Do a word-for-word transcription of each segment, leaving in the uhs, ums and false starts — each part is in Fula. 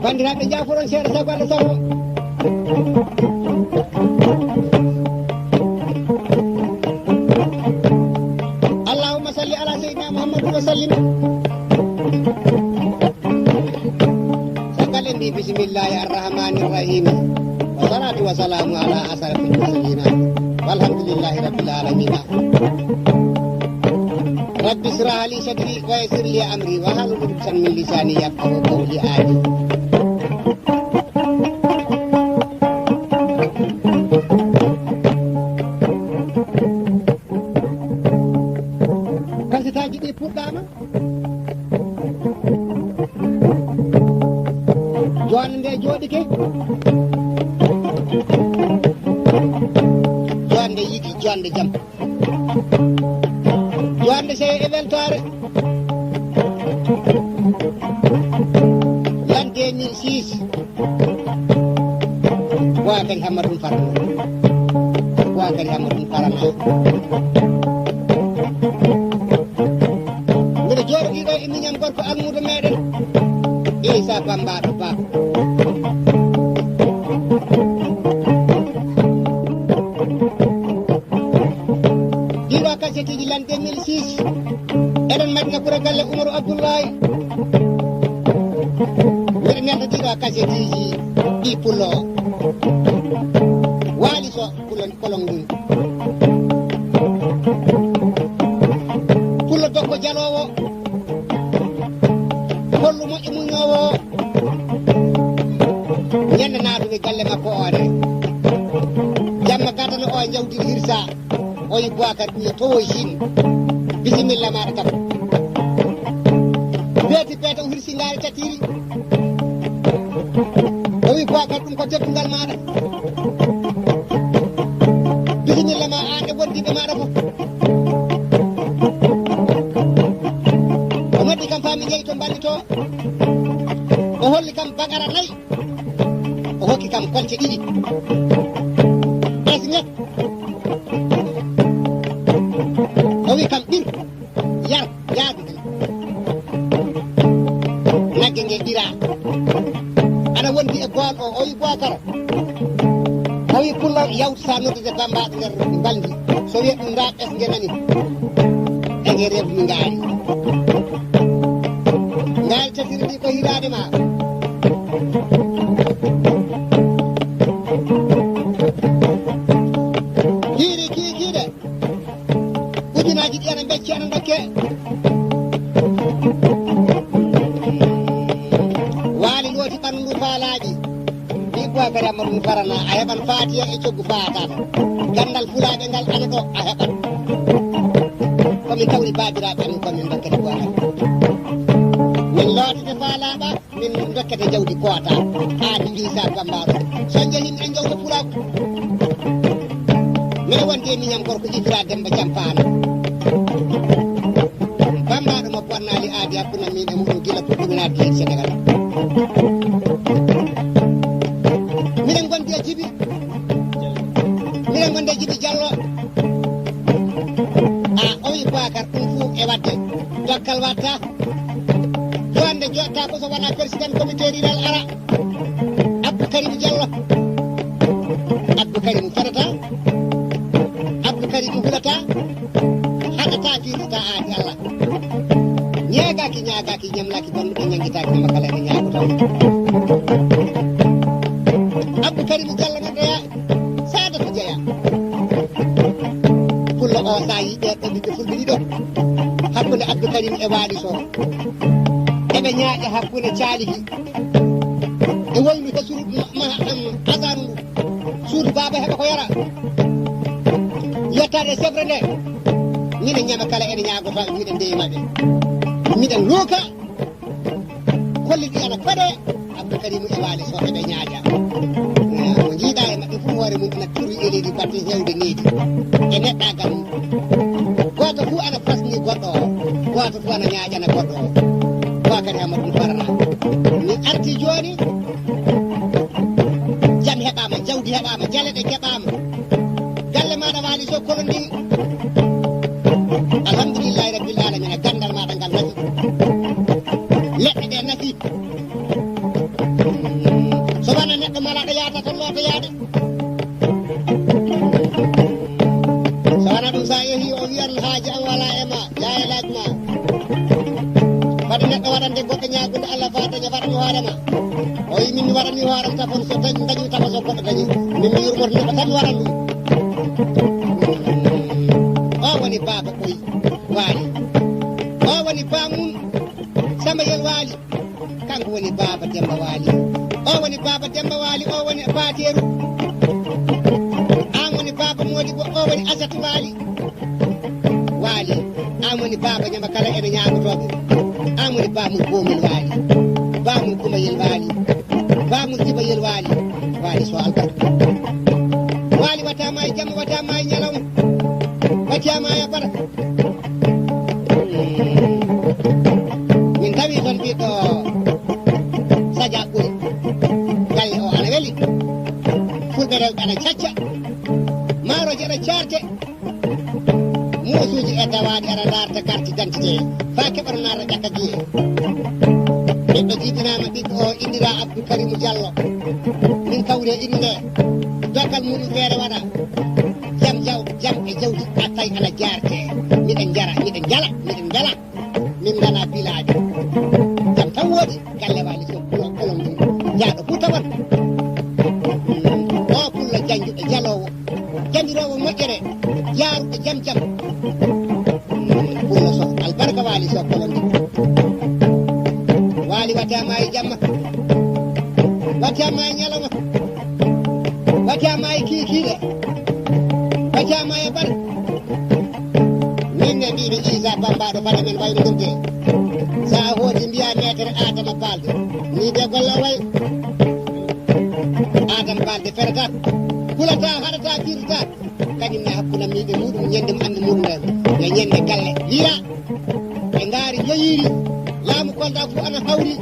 Banndiraaɓe, njaafoɗon seeɗa sabu Allah sabu. Allahumma salli ala sayyidina Muhammadin wa sallim. Sagal en mbi bismillahi arrahmani arrahim. Wa salatu wa salamu ala asrafil mursalina. Walhamdulillahi rabbil alamina. Rabbi israh li sadri wa yassir li amri wa hlul uqdatan min lisani yafqahu qawli. Amin. Kasitaaji ɗi puɗɗaama. Joonde nde jooɗike. Joonde yiɗi, joonde jam. Joonde sey e weltaare. L'an deux mille six. Boakary Hammadou Farana. Boakary Hammadou Farana. Mbiɗo jooɗii ɗo e miñam gorko almuudo meɗen. Issa Bambaɗo Ba. Ɗiɗo kaseteeji l'an deux mille six. Eɗen Madina Kura galle Umaru Abdullahi. Mbiɗo nelda ɗiɗo kaseteeji ɗi pullo o. Waali so pullo kolon ngun. Pullo dokko jaloowo. Hollu moƴƴo muñoowo o. Ñande naatude galle makko o ne. Jamma gadano o jawdi hirsa. O wi Boakary ɗum yo towoy Chine. Bisimilla maɗa kam. Beeti beeta o hirsi ngaari tatiri. O wi Boakary ɗum ko teddungal maɗa. Bisimilla ma an e wondiɓe maɗa fof. O noddi kam fami jeyi to mballi to. O holli kam bagara nayi. O hokki kam kolte ɗiɗi. Esŋe. O wi kam ɓir, yar, yaadu. Nagge nge ɓira. Aɗa wondi e bool o, o wi Boakaro. O wi pullo yawtu sa noddude bambaɗo nder mbalndi. So wiya ɗum nda esŋe nani. E nge rewmi ngaari. Ngaari tatiri ndi ko hiraade ma. Hiiri kiikiiɗe. Ujunaaji ɗi ana mbecci ana ndokke. Waali looti ɓanndu faalaaji. Mbi Boakary Amadou Farana, a heɓan faatiya e coggu faataano. Ganndal fulaaɓe ngal ana ɗo, a heɓan. Ko min tawri baabiraaɓe amin, ko min ndokkete Boakary. Min lootete faalaaɓa, min ndokkete jawdi koota. Aadi Issa Bambaɗo. So jehii miɗen jawta fulaaku. Miɗo wondi e miñam gorko Ibra Demba Campaana. Bambaɗo mo Bonnali aadi hakkunde min e muɗum gila puɗɗumi naatde e Senegal. Miɗen gondi e Jibi. Miɗen gondi e Jibi Jallo. A o wi Boakary ɗum fof e waɗde. Dokkal watta. Jonde joɗta ko so wona président comité rural ara. Abdou Karim Diallo. Abdou Karim fadata. Abdou Karim hulata. Haɗata firta aadi Allah. Ñaagaki, ñaagaki, ñamlaki, bonɗo ɓe ñangitaki, nama kala ene ñaago taw. Abdou Karim Diallo noon ɗoya, Saadata Jeya. Pullo o sa yi ɓe, ɓe ɓiɓɓe fulɓe ɗiɗo. Hakkunde Abdou Karim e Waali Sow. Eɓe ñaaƴa hakkunde Caalihi. E waylude suudu ma, ma, am, asanu ndu. Suudu baaba heɓa ko yara. Yettaade e seɓre nde. Miɗen ñama kala ene ñaagoto, miɗen ndeyi maɓɓe. Miɗen luuka. Holliɗi ana koɗe Abdou Karim e Waali Sow eɓe ñaaƴa. Mo jiiɗa e maɓɓe fof hoore mum ina turi e leydi batte hewde needi e neɗɗaagal mum. Gooto fof ana fasni goɗɗo o, gooto fof ana ñaaƴana goɗɗo o. Bookari Amadou Farana, mi arti jooni, jam heɓaama, jawdi heɓaama, jaleɗe keɓaama. Galle maaɗa Waali Sow Kolondi. Alhamdulillahi rabbil alamina, ganndal maaɗa ngal nafi. Leɗɗe ɗe nafi. So wona neɗɗo malaaɗo yaata toon loota yaade. So wona ɗum, so a yehii, o wiyan haaji am wala e ma, yaa e laaj ma. Fade neɗɗo waɗande goɗɗo ñaagunde Allah fa daña, waɗani hoore ma. O wi min mi waɗani hooram tafon, so dañ-, dañi tafo, so goɗɗo dañi. Min mi yurmoto neɗɗo tan mi waɗan ɗum. O woni baaba ɓoy Waali. O woni baamum Samba Yel Waali. Kanko woni baaba Demba Waali. O woni baaba Demba Waali, o woni Paateeru. An woni baaba Moodi, o woni Asatu Waali. Waali, an woni baaba ñama kala ene ñaagotooɓe. An woni baamum Boomel Waali, baamum Kumayel Waali, baamum Jibayel Waali. Waali Sow albarka. Waali wata ma e jamma, wata ma e ñalawma, wata ma e barka. Min tawi toon ɓiɗɗo Sadia Ɓuri. Galle o ana weli. Fulɓe rewɓe ana cacca. Maaroji ana caarte. Muusuuji e dawaaɗi ana ndaarta carte d'identité. Faa keɓano naata ƴakka giye. Ɓiɗɗo jibinaama, ɓiɗɗo o inndiraa Abdou Karim Diallo. Min kawri e innde. Dokkal muɗum feere waɗa. Jam jaw-, jam e jawdi a tawi ana jaarte. Miɗen njara, miɗen njala, miɗen mbela. Min nganaa bilaaɗo. Jam tan woodi. Galle Waali Sow Kolo-, Kolonndi. Jaaɗo Fuuta won. O pullo janjuɗo jaloowo. Jamiroowo moƴƴere. Jaaruɗo jam jam. Pullo Sow. Albarka Waali Sow Kolonndi. Waali wata ma e jamma. Wata ma e ñalawma. Wata ma e kiikiiɗe. Wata ma e bar. Min ne mbiimi Iisa Bammbaaɗo, fade men waynodirde. So a hooti mbiyaa Maître Adama Balde. Ni de golle o wayi. Adama Balde ferata. Hulata, haɗata, firta. Kañum ne hakkunde miiɓe muɗum, ñande mo annde muɗum nde. Yo ñande galle. Wira. Ɓe ngaari joyiiri. Laamu Kolda fof ana hawri.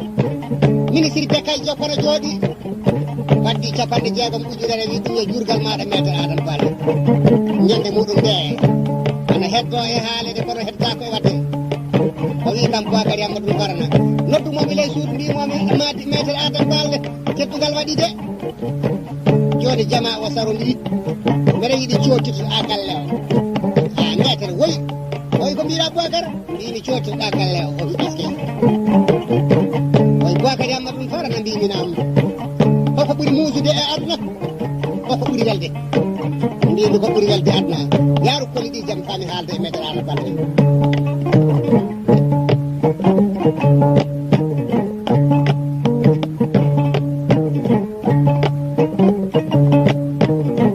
Ministre Bekay Jokoro jooɗi. Faddi capanɗe jeegom ujunere wi ɗum yo juurgal maaɗa Maître Adama Balde. Ñande muɗum nde ana heddo e haalede kono heddata ko e waɗde. O wi kam Bookari Amadou Farana. Noddu mo mi ley suudu mbi mo mi maati Maître Adama Balde. Teddungal waɗi de. Jooni jamaa o sarondi. Mbeɗa yiɗi coottituɗa galle o. A Maître woyi. Oyi ko mbiɗa Bookar? Mbimi cootirɗa galle o, o wi askey. Oyi Bookar Yamma ɗum fara na mbimi naam. Koko ɓuri muusude e aduna? Koko ɓuri welde? Mbimi ko ɓuri welde aduna. Yaaru koni ɗi jam fami haalde e meɗen ala balɗe.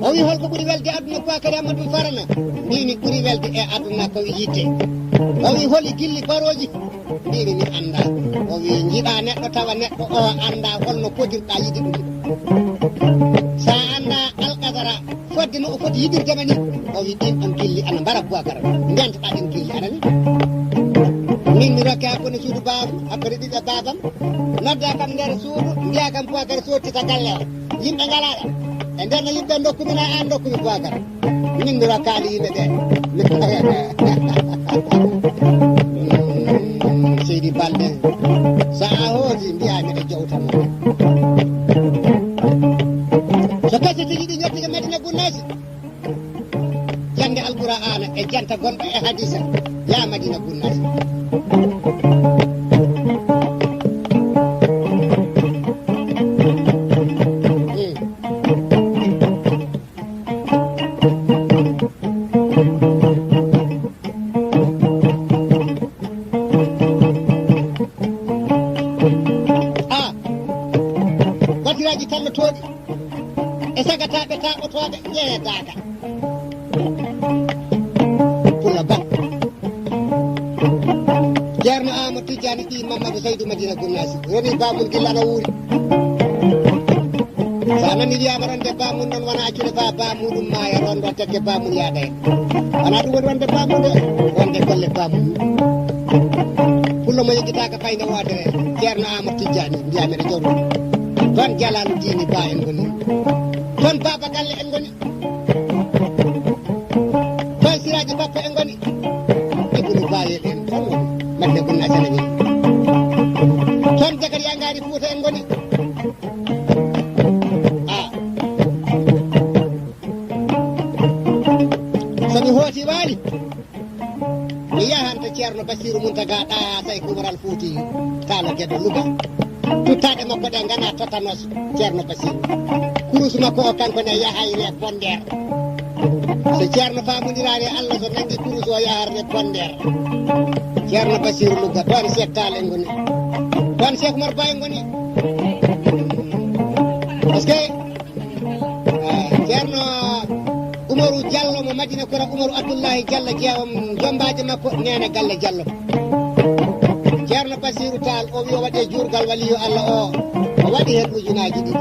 O wi holko ɓuri welde aduna Bookar Yamma ɗum farana? Mbimi ɓuri welde e aduna ko yitte. O wi holi gilli barooji? Mbimi mi anndaa. O wi njiɗa neɗɗo tawa neɗɗo o anndaa holno potirɗa yiɗde ɗum. Sa anndaa alqadara fodde no o foti yiɗirde ma ni. O wi ɗin ɗon gilli ana mbara Bookar. Ndentoɗa ɗin gilli ana ni. Min mi rokke hakkunde suudu baabam, hakkunde ɓiɓɓe baabam. Nodda kam nder suudu, mbiya kam Bookar sottita galle o. Yimɓe ngalaa ɗo. E nder no yimɓe ndokkumi na an ndokkumi Bookar. Min mi rokkaali yimɓe ɓe. Seydi Balde, so a hooti mbiya miɗo jowtano. So kese tigi ɗi ñotti ko Madina Gunnasi. Jannde Alqur'aana e janta gonɗo e hadiisa, yaa Madina Gunnasi. Hmm. Ah, batiraaji tallotooɗi. E sagataaɓe taaɓotooɓe ƴeedaaka. Pullo Ba. Ceerno Amadou Tidiane ɓii Mamadou Saydou Madina Gounass. Roni bamum gilla ana wuuri. So a nani wiyaama ronde bamum noon wona accude fa bamum ɗum maaya ronde tekke bamum yaada en. Wona ɗum woni ronde bamum de, ronde golle bamum. Pullo mo yeggitaaka fayde wootere, Ceerno Amadou Tidiane, mbiyaa mbiɗa jawdi. Toon Jalaalu Diini Ba en ngoni. Toon Baaba Galle en ngoni. Toon Siraaji Bappa en ngoni. Ibnu Bayel en tan ngoni. Madina Gounass en ngoni. Toon Jakariya Ngaari Fuuta en ngoni. Ah. So mi hooti waali. Mi yahan to Ceerno Basiiru Muntaga Ɗaha Sayku Umar Al Fuuti Taalo Geɗo Luga. Tuttaaɗe makko ɗe ngana totanos Ceerno Basiiru. Kurus makko o kanko ne yahay re bondeer. So Ceerno faamondiraani e Allah so nanngi kurus o yahat re bondeer. Ceerno Basiiru Luga, toon Seek Taal en ngoni. Toon Seek Umar Ba en ngoni. Parce que Eh, Ceerno Umaru Jallo mo Madina Kura, Umaru Abdullahi Jallo jeewam jombaajo makko, neene galle Jallo. Ceerno Basiiru Taal, o wi o waɗi e juurgal waliyu Allah o, o waɗi heen ujunaaji ɗiɗi.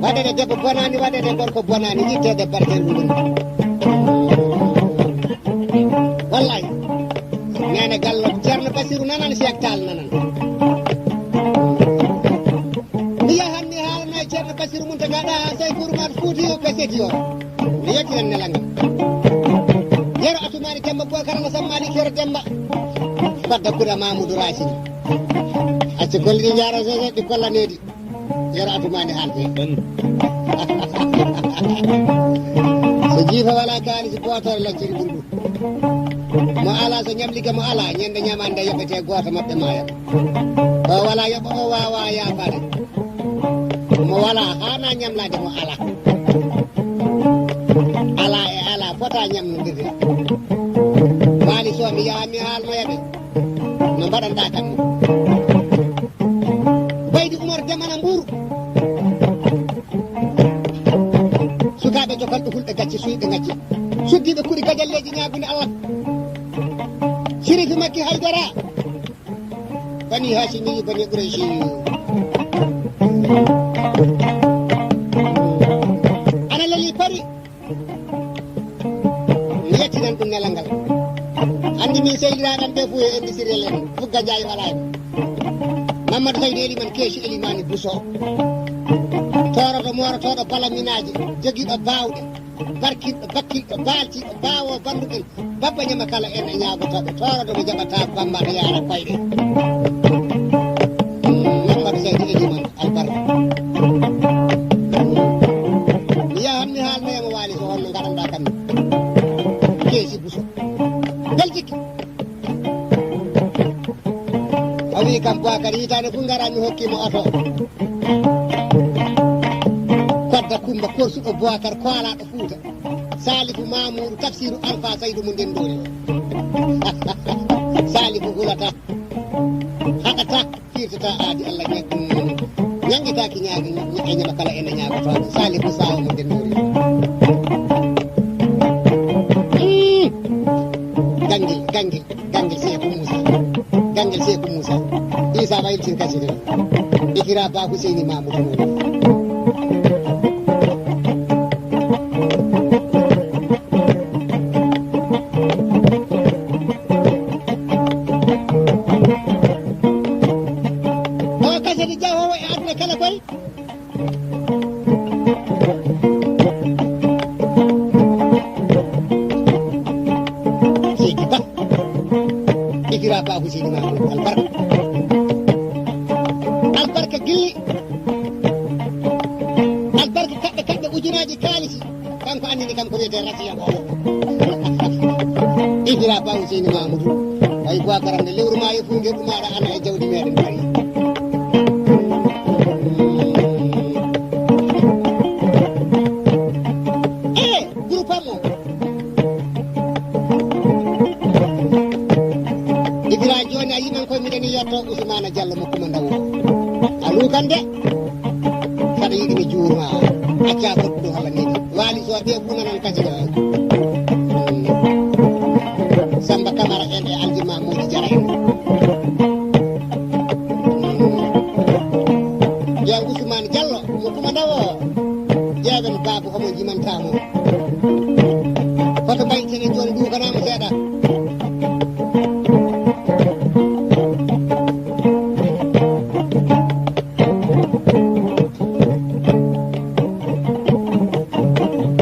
Waɗede debbo bonaani, waɗede gorko bonaani, itteede barkeel mum. Wallahi. Neene Gallo, Ceerno Basiiru nanan, Seek Taal nanan. Mi yahan mi haalana e Ceerno Basiiru Muntaga Ɗaha Sayku Umar Fuuti o, Beseti o. Mi yettinan nelal ngal. Yero Atumaani Demba Bubakar Alasan Maalik Yero Demba. Fadda Kuda Mamudu Racini. Acca golli ɗi njaara sese ɗi kolla needi. Yero Atumaani haalde. So jiifa wala kaani si bootore lacciri ɓurɗo. Mo ala so ñamliga mo ala, ñande ñamande yoɓete gooto maɓɓe maaya. O wala yoɓa o waawa yaafaade. Mo wala haana ñamlaade mo ala. Ala e ala fota ñamnodirde. Maali so mi yaha mi haalnoya ɓe. No mbaɗanɗa kam ni. Baydi Umar Demana Mbuur. Sukaaɓe jokalɓe hulɓe gacce suyɓe gacce. Suddiiɓe kuɗi gajalleeji ñaagude Allah. Sirifi Makki Haydara. Bani Haashimi, Bani Qurayshi. Ana leli pari. Mi yettinan ɗum nelal ngal. Anndi min sehiliraaɓe am ɓe fof e enndi sirrel en, Fugga Njaay wala en. Mamadou Saydi Eliman Keeci Elimani Buso. Tooroto moorotooɗo balaminaaje, jogiiɗo baawɗe, barkiɗɗo, bakkilɗo, baaltiiɗo, baawo bannduɗen. Babba Ñama Kala en e ñaagotooɓe tooroto mo jaɓata Bamba to yaara koyɗe. Mamadou Saydi Eliman Albarka. Mi yahan mi haalnoya mo waali so honno ngaɗanɗa kam ni. Keesi Buso. Beljikki. O wi kam Boakar hitaande fof ngara mi hokki mo oto. Kodda Kumba korsuɗo Boakar koolaɗo Fuuta. Salifu Mamoudou Tafsiru Alpha Saydou mo Ndendoori. Salifu hulata, haɗata, firtata aadi Allah ña-, ñaŋŋitaaki ñaagi, ña-, ña-, ñama kala ene ñaagotooɗo. Salifu Sawo mo Ndendoori. Mm. Ganngel, ganngel. Ganngel Seeku Muusa. Ganngel Seeku Muusa. Isa Bayil Sirkasine. Ikira Ba Huseyni Mamudu Nuuru. O kaseti jahoowo e aduna kala koy. Seydi Ba. Ikira Ba Huseyni Mamoudou Albarka. Albarka gilli. Albarka kaɓɓe kaɓɓe ujunaaji kaalisi. Kanko anndini kam ko wiyetee rasiya ko. Ikira Ba Huseyni Mamoudou. Ay Boakar nde lewru ma e Fuuta ɗum aɗa ana e jawdi meɗen Paris. Eh, groupe am o. Ibra jooni a yiman koye miɗen yetto Ousmane Diallo mo Kuma Ndaw o. A luukan de. Saɗa yiɗi mi juurma. Acca goɗɗo ɗo holla nini. Waali so ɓe kuna nan kasi ɗo. Samba Camara en e Alji Mamoudou Diarra en. Imantamo. Hoto mbaytene joni, ɗukanaama seeɗa.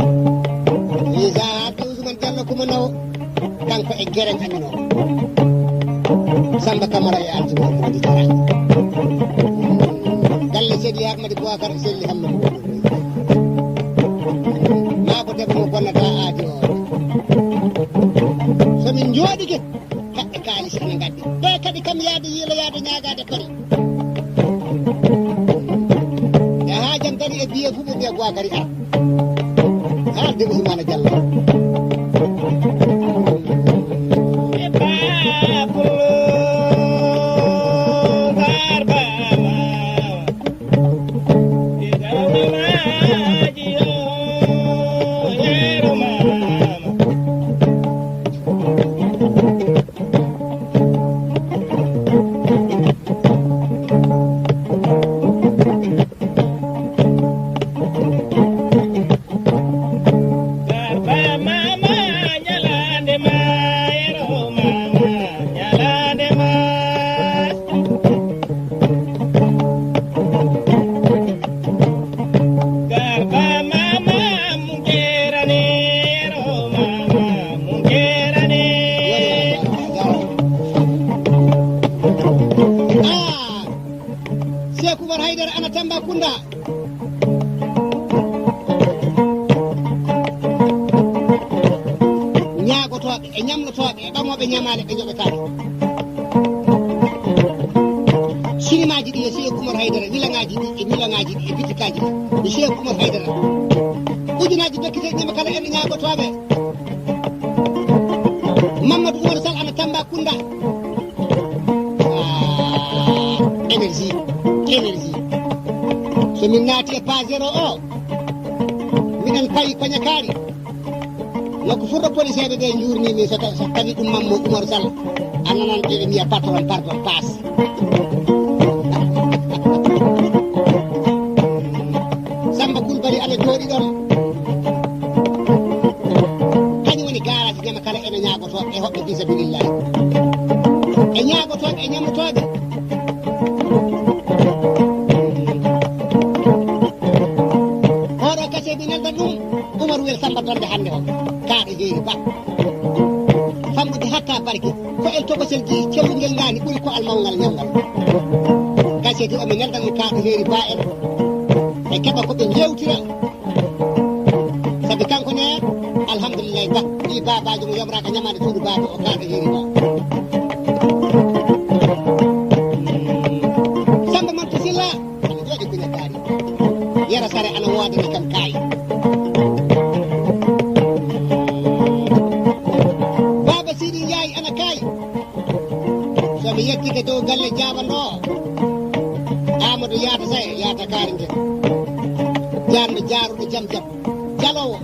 Isa Abdou Ousmane Diallo Kumba Nawo, kanko e Geren Amino. Samba Kamara e Alji Mamadou Jara. Galle Seydi Ahmadi Boubacar, Seydi Hammadi. Maa ko debbo mo bonnata aadi o. So min njooɗike, kaɓɓe kaalisi ene ngaddi. Ɓe kadi kam yaade yiila, yaade ñaagaade kori. E haa jam dari e biye fu ɓe mbiya Boakari ar. Haa de Ousmane Diallo. Garba mama mugerane, ro mama mugerane. Ah, Cheikh Oumar Haydara ana Tambacounda. Ñaagotooɓe e ñamlotooɓe e ɓamooɓe ñamaale ɓe ñoɓetaake. Sinimaaji ɗi e Cheikh Oumar Haydara, wilaŋaaji ɗi e milaŋaaji ɗi e bitikaaji ɗi e Cheikh Oumar Haydara. Ujunaaji dokkiteeɗi ñama kala en ñaagotooɓe. Mamadou Oumar Sall ana Tambacounda. Ah, énergie, énergie. So min naati e pas zéro o, miɗen payi koñakaari. Nokku furɗo poliseeɓe ɓe njuurni min, so ta-, so tawi ɗum Mammo Umaru Sall, a nanan ɓe ɓe mbiya patron, pardon, paas. Samba Kulbali ana jooɗi ɗon. Kañum woni garage ñama kala ene ñaagotooɓe e hoɓɓe fi sabilillahi. E ñaagotooɓe e ñamlotooɓe. Oɗo kase mi nelda ɗum. Umar Wel Samba Donde hannde o, kaaɗo heeri ba. Famɗude hatta barke, ko el tokosel jeyi, cellungel ngaani ɓuri ko al mawngal ñawngal. Gaseti o mi nelda ɗum kaaɗo heeri ba en, ɓe keɓa ko ɓe yewtira. Sabi kanko ne, alhamdulillahi ba, ɗi baabaajo mo yomraaka ñamaade suudu baaba o kaaɗo heeri ba. Samba Mantu Silla, ana jooɗi ko ñakkaari. Yero Sare ana woodani kam kaayi. Baaba Sidi Njaay ana kaayi. So mi yettike dow galle Jaaba ndo, Amadou Yaata Saye, Yaata Kaari nde. Jaanɗo jaaruɗo jam jam. Jaloowo.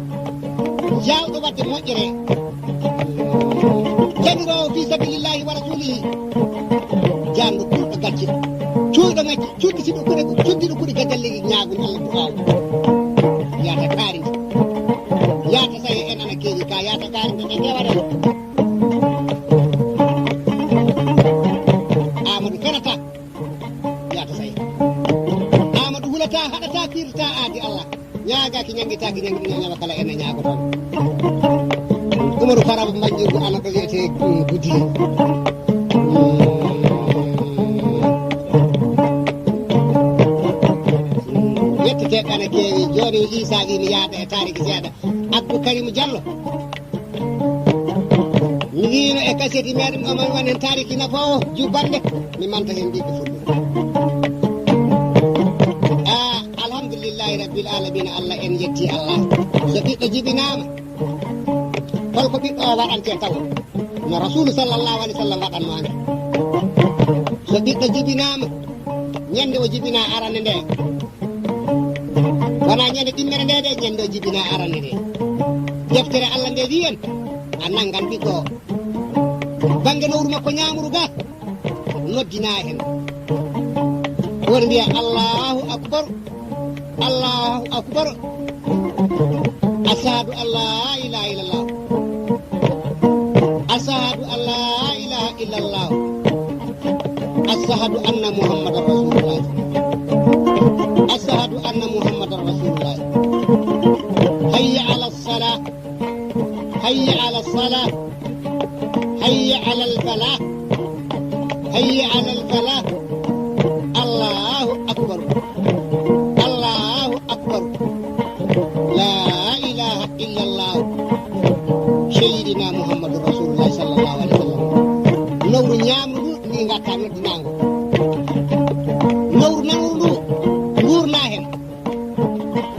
Jaawɗo waɗde moƴƴere. Jamiroowo fi sabilillahi wa rasulihi. Jaanɗo kulɗo gacce. Cuuyɗo ngacce. Cuɗɗitiɗo kuɗe, cuɗɗiɗo kuɗe gadalleeji ñaagol Allah du'aaw. Yaata Kaari nde. Yaata Saye en ana keewi ka Yaata Kaari nde ɓe ndewa ɗen. Amadou Kanata. Yaata Saye. Amadou hulata, haɗata, firta aadi Allah. Ñaagaaki, ñanngitaaki, ñanngiti ñama kala ene ñaagoto. Umaru Faraba Mbanjirgu ana ko wiyetee, mm, Gudiri. Mm. Yetteteeɓe ana keewi. Jooni Isa wi mi yaada e taariki seeɗa. Abdou Karim Diallo. Mi wiino e kaseti meɗen oman won hen taariki nafoowo jubbande, mi manta hen ɓiɓɓe fulɓe. Ah, alhamdulillahi rabbil alamina, Allah en yetti Allah. So ɓiɗɗo jibinaama, holko ɓiɗɗo o waɗante taw? No Rasulu sallallahu alaihi wasallam waɗanno amen. So ɓiɗɗo jibinaama, ñande o jibina arande nde, wona ñande ɗimmere nde de, ñande o jibina arande nde. Deftere Allah nde wiyen, a nangan ɓiɗɗo o. Bannge nowru makko ñaamuru ga, noddina hen. Woni mbiya, "Allahu akbar, Allahu akbar." أشهد أن لا إله إلا الله. أشهد أن لا إله إلا الله. أشهد أن محمدا رسول الله. أشهد أن محمدا رسول الله. حي على الصلاة. حي على الصلاة. حي على الفلاح. حي على الفلاح. الله أكبر. الله أكبر. لا إله إلا الله. سيدنا محمد رسول الله صلى الله عليه وسلم. Lowru ñaamdu ndu, ni ngatta noddinaango. Lowru nanru ndu, nguurna hen.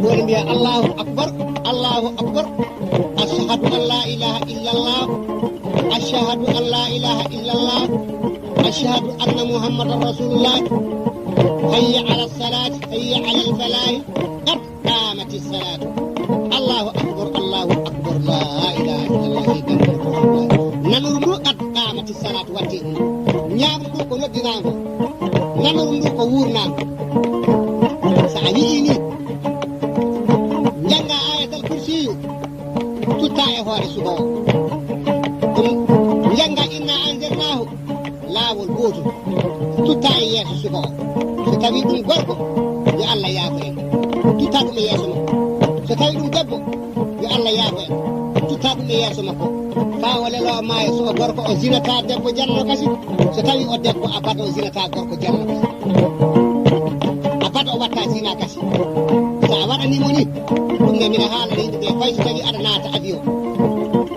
Woni mbiya: "Allahu akbar, Allahu akbar. Ashhadu an la ilaha illallah. Ashhadu an la ilaha illallah. Ashhadu anna Muhammadan Rasulullah. Hayya ala salat, hayya ala al falah. Qad qamati salat." Allahu akbar, Allahu akbar. La ilaha illallah. Nanuru ndu: "Qad qamati salat." Watti ɗum. Ñaamdu ndu ko noddinaango. Nanuru ndu ko wuurnaango. So a yi'ii ni, njannga Ayatal Kursiyu, tutta e hoore suboowo. Ɗum njannga Inna Anzalnahu laawol gootol. Tutta e yeeso suboowo. So tawi ɗum gorko, yo Allah yaafo en. Tutta ɗum e yeeso makko. So tawi ɗum debbo, yo Allah yaafo en. Tutta ɗum e yeeso makko. Faa o leloo maayo, so o gorko, o zinata debbo janno kasi. So tawi o debbo, abada o zinata gorko janno kasi. Abada o watta zina kasi. So a waɗanii mo ni, ɗum ne mbiɗa haalana yimɓe ɓe, fay so tawi aɗa naata avion,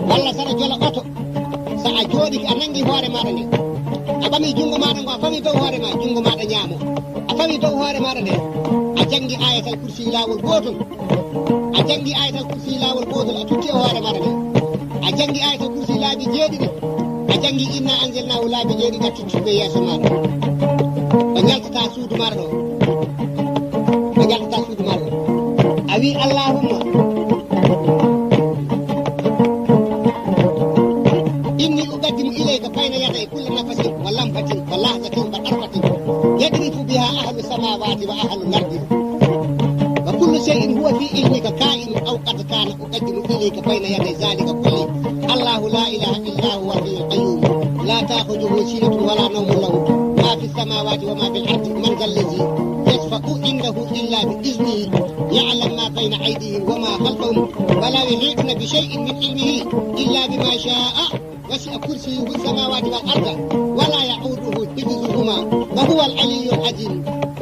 walla saɗa jola oto, so a jooɗike, a nanngi hoore maaɗa nde, a ɓami junngo maaɗa ngo, a fawi dow hoore ma, junngo maaɗa ñaamo, a fawi dow hoore maaɗa nde, a janngi Ayatal Kursi laawol gootol, a janngi Ayatal Kursi laawol gootol, a tutti e hoore maaɗa nde, a janngi Ayatal Kursi laabi jeeɗiɗi, a janngi Inna Anzalnahu laabi jeeɗiɗi, a tutti ɓe yeeso maaɗa. O ñaltata suudu maaɗa ɗo. O ñaltata suudu maaɗa ɗo. A wi: "Allahumma, inni uqaddimu ilayka bayna yaday kulli nafasin wa lamhatin wa lahzatin wa darfatin yadrifu biha ahlu samawati wa ahlu lardi. Wa kullu shay'in huwa fi ilmika ka'inun aw qad kana." أقدم إليك بين يدي ذلك كله. الله لا إله إلا هو الحي القيوم لا تأخذه سنة ولا نوم له ما في السماوات وما في الأرض من ذا الذي يشفع عنده إلا بإذنه يعلم ما بين أيديهم وما خلفهم ولا يحيطون بشيء من علمه إلا بما شاء وسع كرسيه السماوات والأرض ولا يؤوده حفظهما وهو العلي العظيم.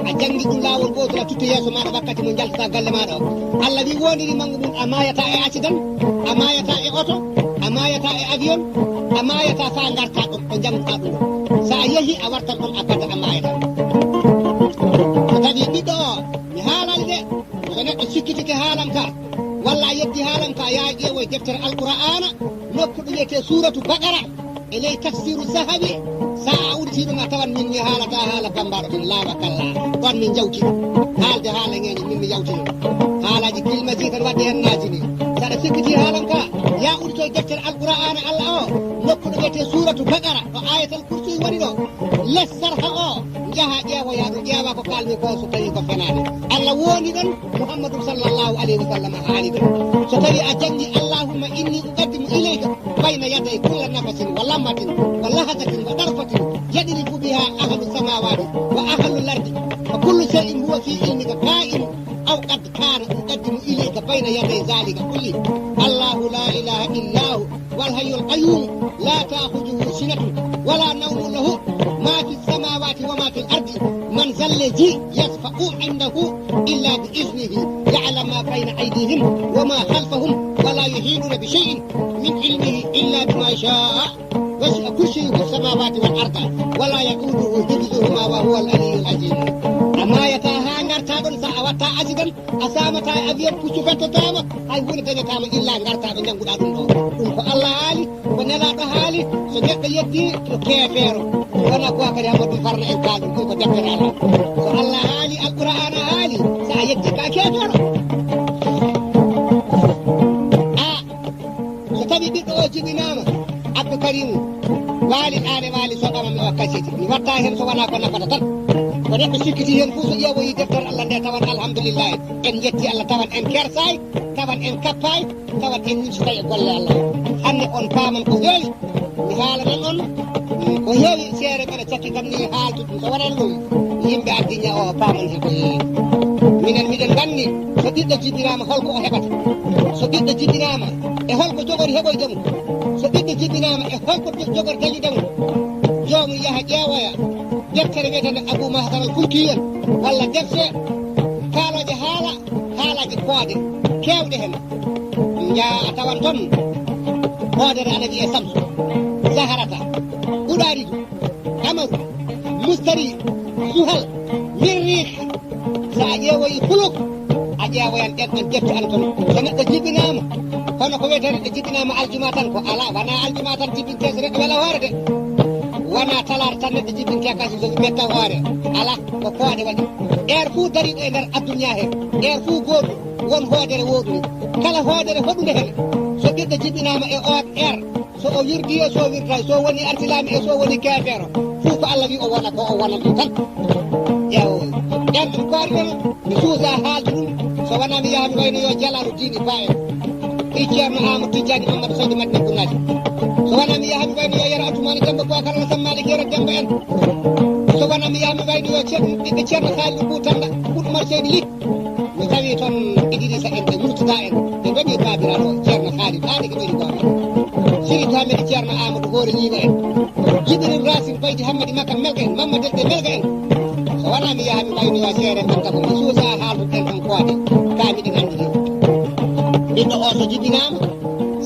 A janngi ɗum laawol gootol, a tutti yeeso maaɗa wakkati mo njaltata galle maaɗa o. Allah wi woniri manngu mum, a maayata e accident, a maayata e oto, a maayata e avion, a maayata faa ngarta ɗon ko njannguɗaa ɗum ɗon. So a yehi a wartan ɗon abada a maayata. So tawi ɓiɗɗo o, mi haalani de, so neɗɗo sikkitike haalam ka, walla a yeddi haalam ka, yaa ƴeewoy deftere Alqur'aana, nokku ɗo wiyetee Suuratu Baqara, e ley Tafsiru Zahabi, so a udditii ɗum a tawan min mi haalata haala bambaɗo ɗum laawa kalla. Ɗon min jawti ɗum. Haalde haala ŋeeñe min mi yawti ɗum. Haalaaji kilmasi tan waɗde heen naajini. So aɗa sikkitii haalam ka, yaa udditoy deftere Alqur'aana Allah o, nokku ɗo wiyetee Suuratu Baqara, ɗo Ayatal Kursi woni ɗo. Les sarha o, njaha ƴeewoya ɗum, ƴeewa ko kaalmi ko so tawi ko fenaani. Allah woni ɗon, Muhammadu sallallahu alayhi wa sallam haali ɗum. So tawi a janngi: "Allahumma inni uqaddimu ilayka bayna yaday kulli nafasin wa lamhatin wa lahazatin wa darfatin yadrifu biha ahlu samawati wa ahlu lardi wa kullu shay'in huwa fi ilmika ka'in aw qad kana uqaddimu ilayka bayna yaday zalika kulli. Allahu la ilaha illa hu wal hayyul qayyum la ta'khudhuhu sinatun wa la nawmun lahu ma fi samawati wa ma fil ardi man zal ladhi yashfa'u indahu illa bi iznihi ya'lamu ma bayna aydihim wa ma khalfahum wa la yuhituna bi shay'in min ilmihi illa bima sha'a wasi'a kursiyyuhu samawati wal arda wa la ya'uduhu hifzuhuma wa huwa al aliyyul azim." A maayata haa ngarta ɗon, so a watta accident, a saamata e avion, puccu fettataama, hay huunde dañataama illa ngarta ɗo njannguɗaa ɗum ɗo. Ɗum ko Allah haali, ko Nelaaɗo haali, so neɗɗo yeddi ko keefeero. Wona ko kadi Amadou Farna en kaali ɗum ko deftere Allah. So Allah haali, Alqur'aana haali, so a yeddi ka keefeero. A, so tawi ɓiɗɗo o jibinaama, Abdou Karim waali ɗaane waali soɓama mi o kasiti. Mi watta heen so wona ko nafata tan. Neɗɗo sikkiti heen fof so ƴeewoyi deftere Allah nde, tawan alhamdulillahi, en njetti Allah, tawan en kersaay, tawan en kappaay, tawan en nimsitay e golle Allah. Hannde on paaman ko heewi, mi haalanan on ko heewi, seere mbaɗa cakki kam ni haaltu ɗum. So waɗan ɗum, yimɓe addinya o paaman he ko heewi. Minen miɗen nganndi so ɓiɗɗo jibinaama holko o heɓata. So ɓiɗɗo jibinaama e holko jogori heɓoyde mo. So ɓiɗɗo jibinaama e holko jogori dañude mo. Joomum yaha ƴeewoya deftere wiyetende Abu Mahsar al Kulkiyel, walla defte kaalooje haala, haalaaji koode keewɗe heen. Njaa a tawan toon hoodere ana wiyee Samsu, Zaharata, Uɗaaridu, Amaru, Mustari, Zuhal, Mirriik. So a ƴeewoyi Fuluk, a ƴeewoyan ɗen ɗon defte ana toon. So neɗɗo jibinaama, hono ko wiyetee neɗɗo jibinaama aljuma tan, ko alaa, wonaa aljuma tan jibintee so neɗɗo wela hoore de. Wonaa talaata tan neɗɗo jibintee, kañum so metta hoore. Alaa, ko koode waɗi. Heure fuu dariiɗo e nder addunya he, heure fuu gooto won hoodere wooɗunde. Kala hoodere hoɗunde heen, so ɓiɗɗo jibinaama e oon heure, so o wirdi e so wirdaay, so woni arsilaami e so woni keefeero, fuu ko Allah wi o wona ko, o wona ɗum tan. Ƴeew, ɗen ɗum koori ɗon, mi suusa haalde ɗum, so wonaa mi yaha mi waynoyo Jalaalu Diini Ba en, e Ceerno Aamadu Tijjaani Mammadu Saydu Madina Gunnaaji. So wonaa mi yaha mi waynoyo Yero Atumaani Demba Bookar Alasan Maalik Yero Demba en. So wonaa mi yaha mi waynoyo Ceerno, ɓiɓɓe Ceerno Haalidu Kuutannda, Umar Seydi Ly. Mi tawi toon Idrissa en e Murtada en, ɓe mbaɗi baabiraaɗo Ceerno Haalid, haa ɗe ɓe ɗoyri gooto. Seydi Ahmed Ceerno Amadou Hoore Ñiiɓe en, Jibril Racine Baydi Hammadi Makka Melga en, Mamma Delde Melga en. So wonaa mi yaha mi waynoyo seere Anta ko mi suusa haalduɗen tan koode, kaa miɗen anndi ɗum. Ɓiɗɗo o so jibinaama,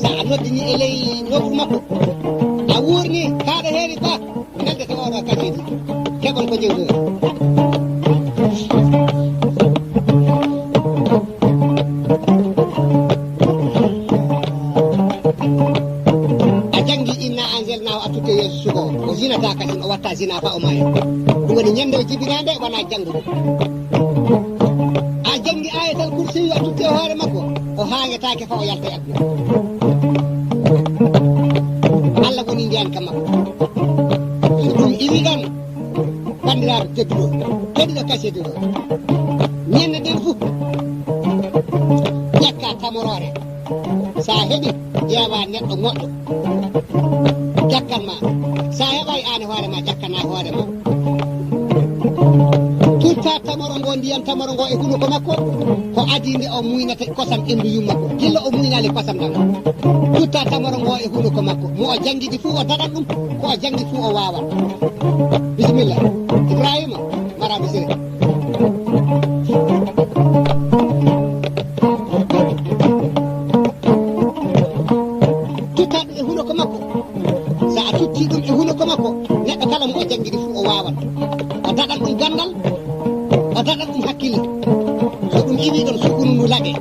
so a noddini e ley nofru makko, a wuurni, kaa ɗo heeri ba, neldete oɗo kaseeti, keɓon ko jewtuɗon. A janngi inna anzalnahu a tutte yeeso suka o, o zinata kasin, o watta zina fa o maaya. Ɗum woni ñande o jibinaa nde, wona janngude. A janngi Ayatal Kursiyu a tutte hoore makko, o haayataake fa o yalta e aduna. Allah woni ndiyam ka makko. So ɗum iwi ɗon, banndiraaɓe tedduɗo, keɗuɗo kaseetu o, ñande nden fof, ƴakka tamoroore. So a heɓi, ƴeewa neɗɗo moƴƴo. Ƴakkan ma. So a heɓaay aan e hoore ma, ƴakkana hoore ma. Tutta tamoro ngo, ndiyam tamoro ngo e hunuko makko, ko adii nde o muynata kosam ɓenndu yumma ko. Gilla o muynaali kosam ɗam. Tutta tamoro ngo e hunuko makko. Mo o janngidi fuu o daɗan ɗum, ko o janngi fuu o waawan. Bisimilla. Ibrahima, maraaɓe sire. Tutta ɗum e hunuko makko. So a tutti ɗum e hunuko makko, neɗɗo kala mo o janngidi fuu o waawan. O daɗan ɗum ganndal, o daɗan ɗum hakkille. So ɗum iwii ɗon, sukuru ndu laɓee.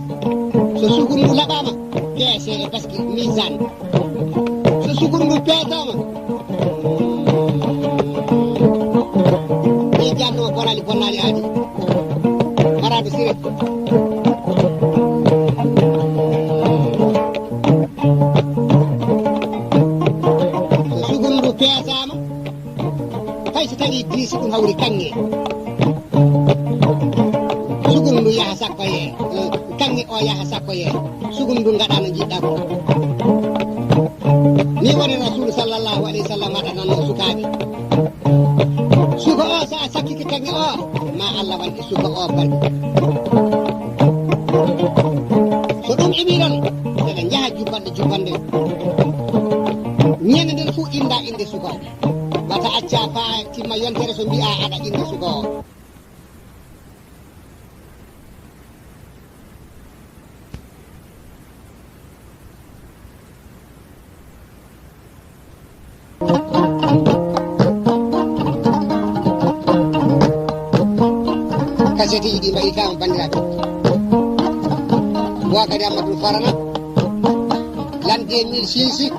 So sukuru ndu laɓaama, peesee e baski, misaan. So sukuru ndu peesaama, miisaanno bonani, bonani aadi. Maraaɓe sire. So sukuru ndu peesaama, hay so tawii diisi ɗum hawri kaŋŋe. Sukuru ndu yaha sakkoyee, eh, kaŋŋe o yaha sakkoyee. Sukuru ndu ngaɗa no njiɗɗa ko. Ni woni Rasulu sallallahu alayhi wa sallam waɗananno sukaaɓe. Suka o, so a sakkike kaŋŋe o, ma Allah waɗ e suka o barke. So ɗum iwii ɗon, eɗen njaha jubbannde, jubbannde. Ñande nden fof innda innde suka o. Wata acca faa timma yontere so mbi'a aɗa innda suka o. Kaseteeji ɗi mbaɗi kam, banndiraaɓe. Bookari Amadou Farana, l'an deux mille six.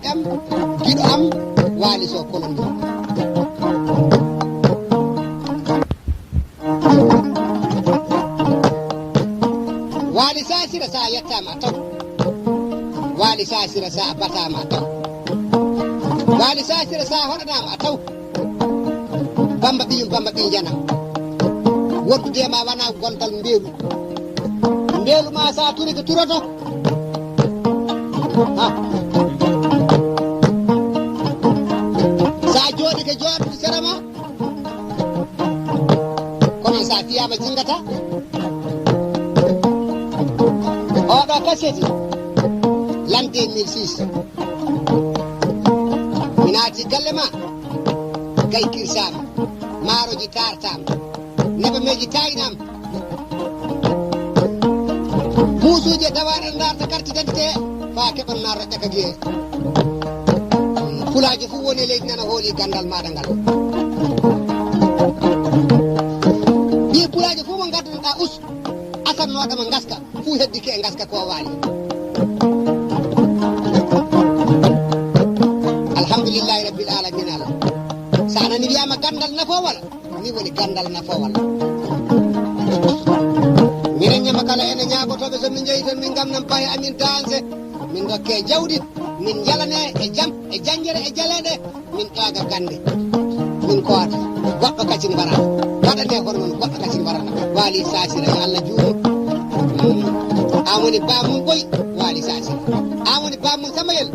Am, giɗo am, Waali Sow Kolonɗo. Waali Saasira, so a yettaama a taw. Waali Saasira, so a bataama a taw. Waali Saasira, sa hoɗanaama a taw. Bamba ɓiyum, Bamba ɓiy janam. Wondude e ma wona gondal mbeelu. Mbeelu ma sa turi ko turoto. Ha. Sa jooɗike jooɗo sera ma. Kono sa fiyama jingata. Oɗo kaseti. L'an deux mille six. Mi naati galle ma. Gay kirsama. Maaroji tartama. Nebameji taynama. Puusuuje dawaɗe darta carte d'identité. Fa keɓan narra ƴaka giye. Pulaaji fof woni e leydi nana hooli gandal maɗa ngal. Ɗi pulaaji fof mo gadduɗa us. Asannoɗo mo gaska. Fof heddike e gaska ko waali. Alhamdulillahi rabbil alamina. Sa nani wiyama gandal nafo wala. Ni woni gandal nafoowal. Minen ñama kala ene ñaagotoɓe so min jeeyi toon min ngamnan paye amin danse, min dokke jawdi, min jalane e jam e janjere e jaleɗe, min ƴooga gande. Min koota goɗɗo kacin mbara waɗane hono non goɗɗo kacin mbarana. Waali Saasira, yo Allah juumo. An woni bamum ɓoy. Waali Saasira, an woni bamum Samayel.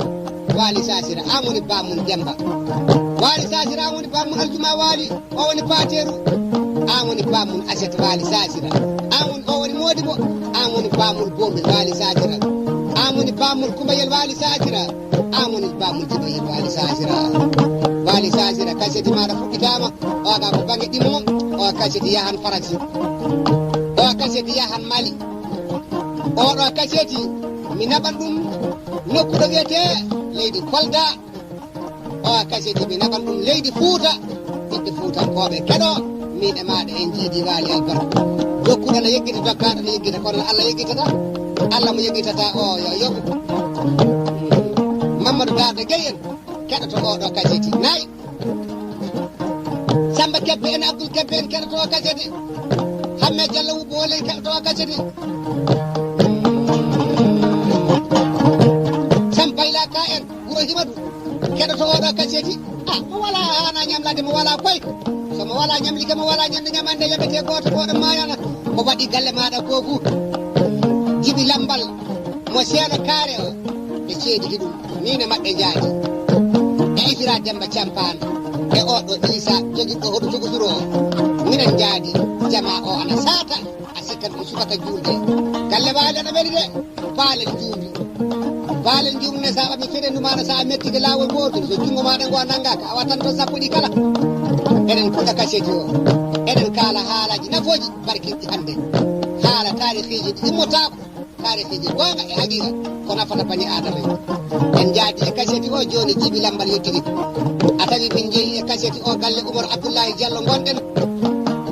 Waali Saasira, an woni bamum Demba. Waali Saasira, an woni bamum Aljuma Waali. O woni Pateru. An woni bamum Aset Waali Saasira. An woni, o woni Modibo. An woni bamum Bombe Waali Saasira. An woni bamum Kumbayel Waali Saasira. An woni bamum Jibayel Waali Saasira. Waali Saasira, kaseti maɗa fuɗɗitama. O ga ko bange ɗimo. O kaseti yahan Faransi. O kaseti yahan Mali. Oɗo kaseti mi naɓan ɗum nokku ɗo wiyete leydi Kolda. O kaseti mi naɓan ɗum leydi Fuuta. Ɓiɓɓe Fuutankooɓe keɗo, min e maɗa en jiidi Waali albarka. Dokkuɗo na yeggita, dokkaɗo na yeggita, kono Allah yeggitata. Allah mo yeggitata o yo yoɓu. Mamadou Darde Gueye en keɗoto oɗo kaseti. Nayi. Samba Kebbe en, Abdoul Kebbe en keɗoto kaseti. Hamme Diallo Wubbo Hoole en keɗoto kaseti. Sam Bayla Ka en, Wuro Himadu, keɗoto oɗo kaseti. Ah, mo wala hana ñamlade, mo wala koy. So mo wala ñamlike, mo wala ñande ñamande, yoɓete gooto, gooto mayana. Mo waɗi galle maɗa ko fu. Jibi Lambal, mo seeɗa kaare o, ɓe ceediti ɗum. Min e maɓɓe njaadi. E Isira Demba Campaana. E oɗo Isa jogiɗo hoɗo tugusuru o. Minen njaadi. Jama o ana saata. A sikkat ko subaka juulde. Galle Waali ana weli de. Paalel juundi. Paalel juundi ne saaɓa mi fenendu maɗa sa a mettike laawol gootol. So junngo maɗa ngo a nangaka, a wattan toon sappo ɗi kala. Eɗen kuɗa kaseti o. Eɗen kaala haalaaji nafooji barkinɗi hannde. Haala taarihiiji ɗi immotaako. Taarihiiji goonga e haqiiqa ko nafata bani Aadama en. En njaadi e kaseti o jooni Jibi Lambal yettiri. A tawi min njehi e kaseti o galle Umar Abdullahi Diallo ngonɗen.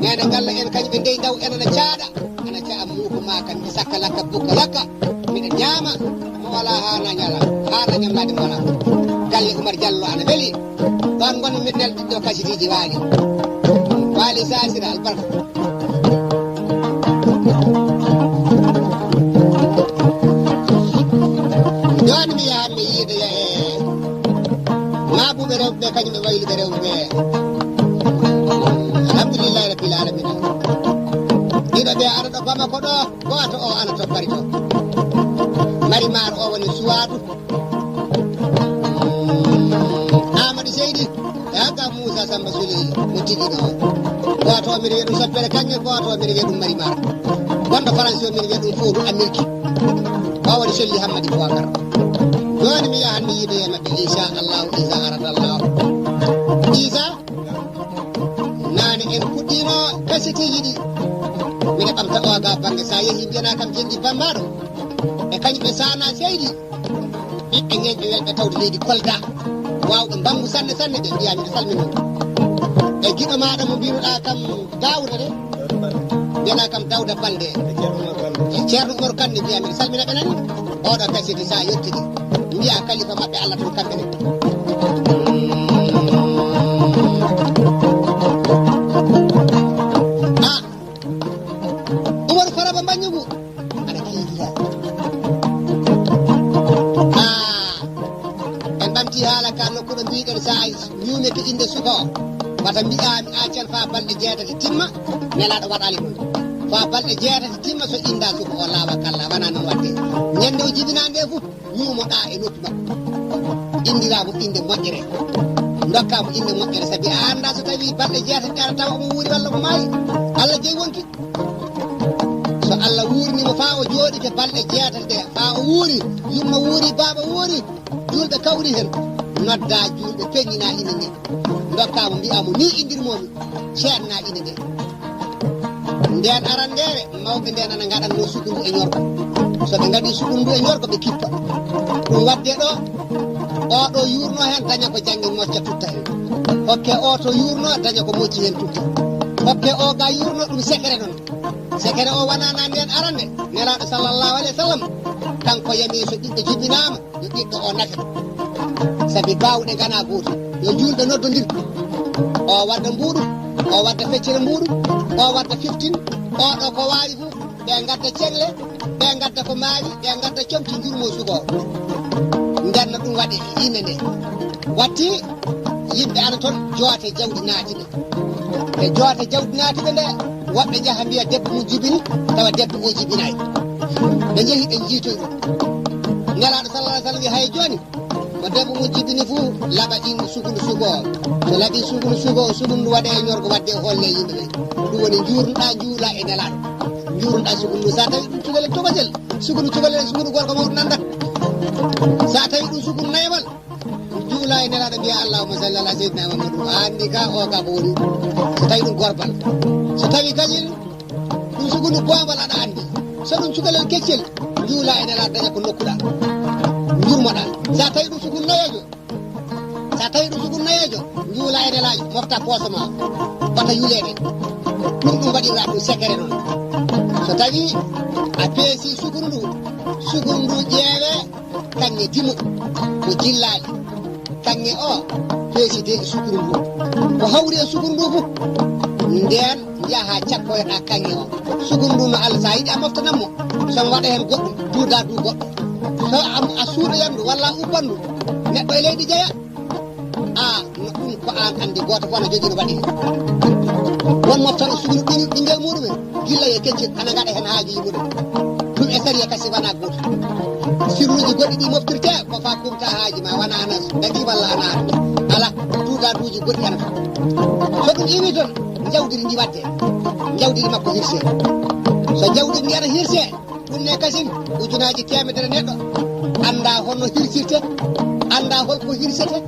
Neene galle en kañum ɓe ndey ndaw en ana caaɗa. Ana ca'a muuku ma kan sakka lakka bukka lakka. Miɗa ñaama mo wala haana ñala haana ñamlaade mo wala. Galle Umar Diallo ana weli. Ɗon ngon mi nelɗiɗɗo kasitiiji Waali. Waali Saasira albarka. Jooni mi yahan mi yiida ya e maabuɓe rewɓe ɓe kañum e wayluɓe rewɓe ɓe. Alhamdulillahi rabbil alamina. Ɗiɗo ɓe ara ɗo Bamako ɗo, gooto o ana to Bari to. Mari maar o woni Suwaadu. Amadou Seydi, e hagga Moussa Samba Souley mo tigi ɗo. Gooto o mbiɗa wiya ɗum Soppere Kaŋŋe, gooto o mbiɗa wiya ɗum Mari maar. Gonɗo Faransi o mbiɗa wiya ɗum Foodu Ameriki. O woni Solli Hammadi Boubacar. Jooni mi yahan mi yiidoya maɓɓe, inchallahu, isa aradallahu. Isa, naane en puɗɗiino kasiteeji ɗi. Miɗa ɓamta oga bannge, sa yehi mbiyana kam jendi bammaɗo. E kañum ɓe sana seydi. Ɓiɓɓe ñeeñɓe welɓe tawde leydi Kolda. Waawɓe mbanngu sanne sanne ɓe mbiya miɗo salmina. E giɗo maɗa mo mbiruɗa kam Daawuda de. Mbiyaɗa kam Dawda Balde. E Ceerno Umar Kande mbiya miɗo salmina ɓe nani. Oɗo kasidi sa yettidi. Mbiya kalifa maɓɓe Allah tun kamɓe ne. Ah, Umaru Faraba Mbaññugu. Aɗa kiidira. Ah, en ɓamti haala ka nokku ɗo mbiɗen Inde suka o, wata mbi'aa mi accan faa balɗe jeetati timma, Nelaaɗo waɗaali ɗum. Faa balɗe jeetati timma so inndaa suka o laawa kalla, wanaa noon waɗde. Ñande o jibinaa nde fof, ñuumoɗaa e noppi makko. Inndiraa mo innde moƴƴere. Ndokkaa mo innde moƴƴere, sabi a anndaa so tawii balɗe jeetati ɗe ara tawa omo wuuri walla omo maayi. Alla jeyi wonki. So Alla wuurni mo faa o jooɗike balɗe jeetati ɗe, faa o wuuri, yumma wuuri, baaba wuuri, juulɓe kawri heen, noddaa juulɓe, peññinaa ine nde. Ndokkaa mo, mbi'aa mo, nii inndirmoo-mi, ceednaa ine nde. Ndeen arandeere, mawɓe ndeen ana ngaɗatnoo sukundu e ñorko. So ɓe ngaɗii sukundu e ñorko, ɓe kippa. Ɗum waɗde ɗo, oo ɗo yuurnoo heen, daña ko janngi mocca tutta heen. Hokke oo to yuurnoo, daña ko mocci heen tutta. Hokke oo ga yuurnoo, ɗum sekere noon. Sekere o wanaana ndeen arande, Nelaaɗo sallallahu alayhi wa sallam, kanko yamii so ɓiɗɗo jibinaama, yo ɓiɗɗo o nafe. Sabi baawɗe nganaa gootum. Yo juulɓe noddondir. O wadda mbuuɗu, o wadda feccere mbuuɗu, o wadda fiftin, o ɗo ko waawi fof, ɓe ngadda ceŋle, ɓe ngadda ko maawi, ɓe ngadda comci njurmo sugo. Nden no ɗum waɗi yimɓe nde. Watti yimɓe ana toon joote jawdi naati ɓe. Ɓe joote jawdi naati ɓe nde, woɓɓe njaha mbiya debbo mum jibini, tawa debbo o jibinaay. Ɓe njehi ɓe njiitoyi ɗum. Nelaaɗo sallallahu alaihi wasallam wi hay jooni, ko debbo mum jibini fuu, laɓa in sukundu sugo o. So laɓi sukundu sugo o, sukundu ndu waɗe e ñorgo wadde e holle yimɓe ɓe. Ɗum woni njuurnuɗaa njuula e Nelaaɗo. Njuurnuɗaa sukundu ndu, sa tawi ɗum cukalel tokosel, sukundu cukalel, sukundu gorko mawɗo nanda. Sa tawi ɗum sukundu nayamal, juula e Nelaaɗo mbiya allahumma salli ala sayyidina Muhammad. A anndi ka o ka ko woni. So tawi ɗum gorbal. So tawi kañum ɗum sukundu bombal aɗa anndi. So ɗum cukalel keccel, juula e Nelaaɗo daña ko nokkuɗa. Njurmoɗa. Sa tawi ɗum sukundu nayeejo, sa tawi ɗum sukundu nayeejo, juula e Nelaaɗo, mofta poosama. Wata yuleede. Ɗum ɗum waɗira ɗum sekere noon. So tawi a peesi sukundu ndu, sukundu ndu ƴeewe, kaŋŋe dimo ko jillaali. Kaŋŋe o peeside e sukuru ndu. Ko hawri e sukuru ndu fof, ndeen njaha cakkoyoɗa kaŋŋe o. Sukuru ndu no Allah, sa yiɗi a moftanan mo, so mo waɗa heen goɗɗum, duuda du goɗɗo. So a, a suuɗoyan ndu walla a ubban ndu, neɗɗo e leydi jeya. A, no ɗum ko aan anndi, gooto fof ana jogii no waɗi. Won moftal o sukuru ɓiñ-, ɓinngel muɗum en, gilla e keccel, ana ngaɗa heen haajuuji muɗum. Ɗum e sariya kasi wonaa gootum. Sirluuji goɗɗi ɗi moftirte ko faa kumta haaji ma, wona ana daɗi walla ana arde. Alaa, duudaaduuji goɗɗi ana toon. So ɗum iwii toon, njawdiri ndi waɗde. Njawdiri makko hirsee. So njawdiri ndi ana hirsee, ɗum ne kasin ujunaaji teemedere neɗɗo anndaa honno hirsirte, anndaa hol ko hirsete,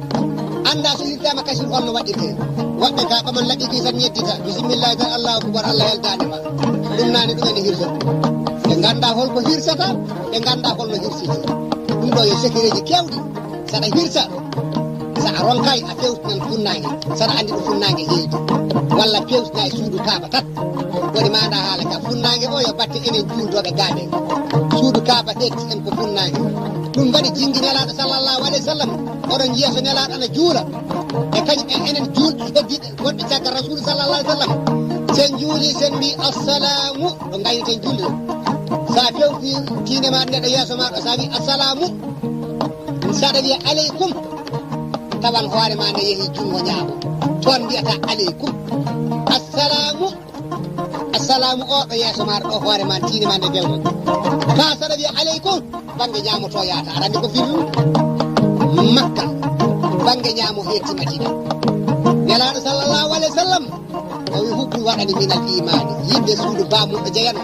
anndaa so hirtaama kasin honno waɗirte. Woɓɓe ka ɓaman laƴƴi ɗi tan ñeddita, bisimillahi tan, Allahu akbar, Allah yaltaani ma. Ɗum naani ɗum ene hirsa. Ɓe nganndaa hol ko hirsata, ɓe nganndaa hol no hirsiti. Ɗum ɗo yo sekireeji keewɗi. Saɗa hirsa, so a ronkaay a fewtinan funnaange, saɗa anndi ɗo funnaange heewti. Walla pewtina e suudu kaaba tan. Woni maanda haala ka funnaange o yo batte enen juuldooɓe gaaɓe. Suudu kaaba hetti en ko funnaange. Ɗum waɗi jingi Nelaaɗo sallallahu alayhi wa sallam. Oɗon njiya so Nelaaɗo ana juula. E kañum en enen juulɓe heddiiɓe wonɓe caggal Rasuulu sallallahu alaihi wasallam. Sen juuli, sen mbi, "Assalaamu." Ɗo ngayneten julde ɗo. Sa fewti tiinde ma neɗɗo yeeso ma ɗo, sa wi, "Assalaamu." Saɗa wiya, "Aleykum." Tawan hoore ma nde yehi junngo ñaamo. Toon mbiyata, "Aleykum." "Assalaamu." Assalaamu o ɗo yeeso ma ɗo, hoore ma, tiinde ma nde fewta. Ka saɗa wiya, "Aleykum." Bannge ñaamo to yaata, aɗa anndi ko firru? Makka, bannge ñaamo hetti Madina. Nelaaɗo sallallahu alaihi wasallam, o wi, "Hubbu waɗani minal imaani." Yimɓe suudu baamuɗo jeyano,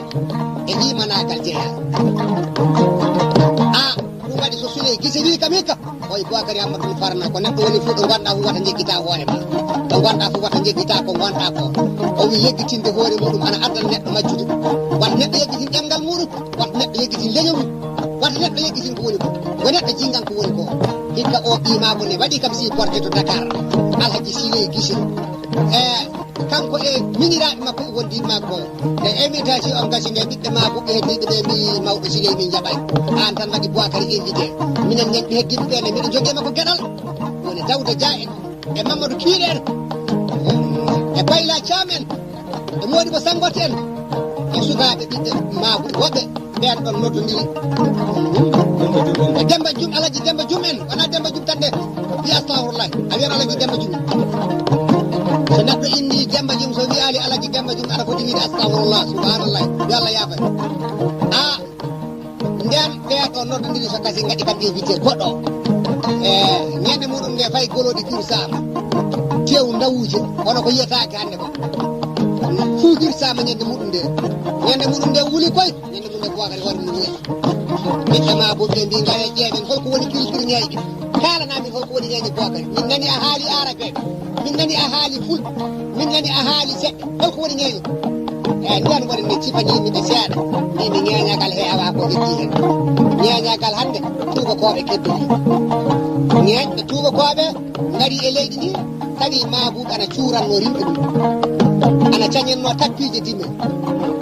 e imanaagal jeya. A, ɗum waɗi so Suley Gise wi kam hikka, o wi, "Bookari Amadou Farna, ko neɗɗo woni fof ɗo ngonɗa fof wata jeggitaa hoore ma. Ɗo ngonɗa fof wata jeggitaa ko ngonɗa ko." O wi, yeggitinde hoore muɗum ana addana neɗɗo majjude. Wata neɗɗo yeggitin ɗemngal muɗum. Wata neɗɗo yeggitin leñol mum. Wata neɗɗo yeggitin ko woni ko. Ko neɗɗo jingan ko woni ko. Hikka o qiimaagu ne waɗi kam si porte to Dakar. Alhaji Siley Gise. E kanko e miñiraaɓe makko e wondiiɓe makko. E invitation on gasi nde ɓiɓɓe makko ɓe heddiiɓe ɓe mbi mawɗo Siley min jaɓay. Aan tan waɗi Boakari invité. Minen nen ɓe heddiiɓe ɓe ne mbiɗo jogii makko geɗal. Woni Dawda Dia en. E Mamadou Kiir en. E Bayla Thiam en. E Modibo Sangote en. E sukaaɓe ɓiɓɓe makko woɓɓe. Ɓeen ɗon noddondiri. E Demba Jum, Alaji Demba Jum en, wonaa Demba Jum tan de. Wi astahfirullah. A wiyan Alaji Demba Jum. So neɗɗo inni Demba Jum, so wiyaali Alaji Demba Jum, aɗa foti wiide astahfirullah, subhanallah. Yo Allah yaafan. A, nden ɓee ɗo noddondiri so kasi ngaɗi kam invité goɗɗo. E, ñande muɗum nde fay golooɗi kirsaama. Tew ndawuuje, kono ko yiyetaake hannde ko. Fuu kirsaama ñande muɗum nde. Ñande muɗum nde wuli koy. Ñande ɗum e Bookari hoore mum yeeso. Ɓiɓɓe ma bumɓe mbi, ngare ƴeewen holko woni kirkiri ñeeƴe. Kaalanaa min holko woni ñeeñe Bookari. Min nani a haali aarabeeɓe. Min nani a haali fulɓe. Min nani a haali seɗɗa. Holko woni ñeeñe? E, nden woni nde cifanii mi ɓe seeɗa. Mbi mi ñeeñagal heewaa ko heddi hen. Ñeeñagal hannde, tuubakooɓe keddi. Ñeeñɓe tuubakooɓe ngari e leydi ndi, tawi maabuuɓe ana cuuranno rimɓe mum. Ana cañanno tappiije dime.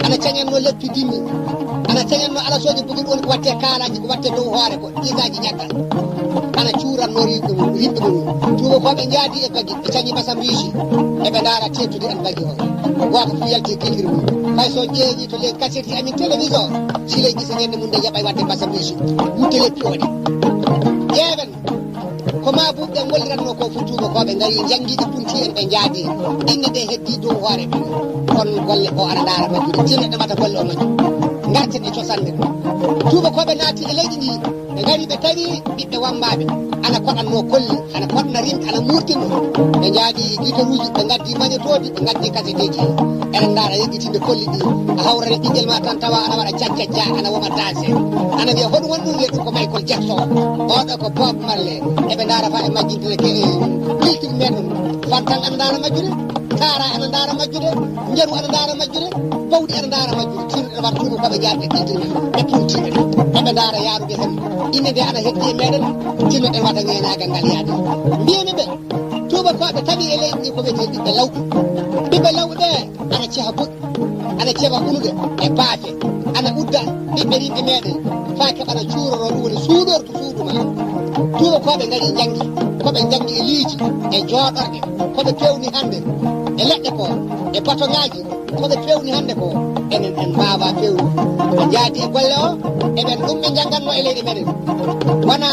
Ana cañanno leppi dime. Ana cañanno alasooje bugir woni ko watte kaalaaji, ko watte dow hoore ko, ɗiigaaji ñaggal. Ana cuuranno rimɓe mum, rimɓe mum. Tuubakooɓe njaadi e bagi, ɓe cañi basam riisi. Eɓe ndaara teetude en bagi o. Gooto fof yalti e kilkiri mum. Fay so ƴeeñi to ley kasetti amin télévision, si ley gisa ñande mum nde jaɓay waɗde basam riisi. Wutte leppi o waɗi. Ƴeewen. Ko maabuuɓe ɓe ngolliratnoo ko fof, tuubakooɓe ngari, njanngi ɗi, punti en, ɓe njaadi. Inne ɗe heddi dow hoore ɓe. Kono golle o ana ndaara majjude. Tinno ɗe mata golle o majju. Ngarten e cosaan men. Tuubakooɓe naati e leydi ndi. Ɓe ngari, ɓe tawi ɓiɓɓe wammbaaɓe ana koɗatnoo kolli, ana koɗna rimɓe, ana muurtinoo. Ɓe njaadi gitaruuji, ɓe ngaddi mañotooji, ɓe ngaddi kaseteeji. Eɗen ndaara yeggitinde kolli ɗi. A hawrani ɓinngel ma tan tawa ana waɗa cacca ja, ana woma danse. Ana wiya, "Hoɗum woni ɗum?" Wiya, "Ɗum ko Michael Jackson. Oɗo ko Bob Marley." Eɓe ndaara fa e majjintine ke, e kiltiri men ɗum. Fantan ana ndaara majjude, Kaara ana ndaara majjude, Njaru ana ndaara majjude, Bawɗi ana ndaara majjude. Tinno ɗe mata tuubakooɓe jaarde kiltiri men. Ɓe punti ɓe. Eɓe ndaara yaarude hen. Inne nde ana heddi e meɗen. Tinno ɗe mata ñeeñaagal ngal yaade. Mbiyami ɓe, tuubakooɓe tawi e leydi ndi ko wiyetee ɓiɓɓe lawɓe. Ɓiɓɓe lawɓe ɓe ana ceha goɗɗi, ana cewa unuɗe e baafe, ana udda ɓiɓɓe yimɓe meɗen, faa keɓana cuuroro ɗum woni suuɗordu suudu ma. Tuubakooɓe ngari njanngi, ko ɓe njanngi e liiji, e jooɗorɗe, ko ɓe pewni hannde, e leɗɗe ko, e batoŋaaji, ko ɓe pewni hannde ko, enen en mbaawa pewni. Ɓe njaadi e golle o, eɓen ɗum ɓe njannganno e leyɗe meɗen. Wona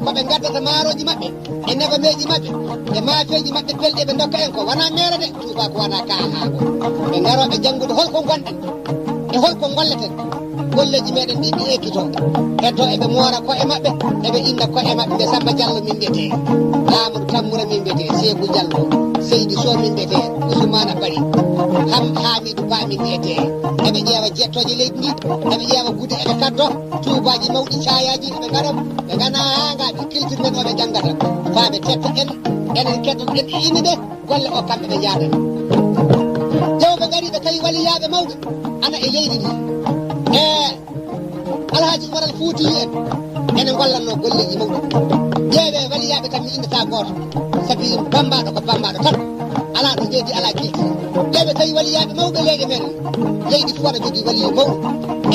ko ɓe ngaddata maarooji maɓɓe, e nebameeji maɓɓe, e maafeeji maɓɓe pelɗi ɓe ndokka en ko wona meere de, tuuba ko wona kaahaako. Ɓe ngarooɓe janngude holko ngonɗen, e holko ngolleten. Golleeji meɗen ɗi ɗi ekkito. Heddo eɓe moora ko'e maɓɓe, eɓe inna ko'e maɓɓe, mbiya Samba Diallo min mbiyetee. Amadou Tammoura min mbiyetee, Seeku Diallo, Seydi Sow min mbiyetee, Ousmane Bari, Ham-, Hamidou Ba min mbiyetee. Eɓe ƴeewa jettooje leydi ndi, eɓe ƴeewa gude, eɓe kaddo tuubaaji mawɗi, caayaaji, eɓe ngara, ɓe ngana haa ngaaɓi kiltir men o ɓe janngata. Faa ɓe tetta en, enen keddoɗen e innude golle o kamɓe ɓe njaadani. Jaw ɓe ngari ɓe tawi waliyaaɓe mawɓe ana e leydi ndi. E Alhaji Umar Al Fuuti en ene ngollatnoo golleeji mawɗi. Ƴeewee waliyaaɓe tan mi inndataa gooto, sabi bammbaaɗo ko bammbaaɗo tan. Alaa ɗo jeydi, alaa kilti. Ƴeewee tawi waliyaaɓe mawɓe leyɗe men. Leydi fof aɗa jogii waliyu mawɗo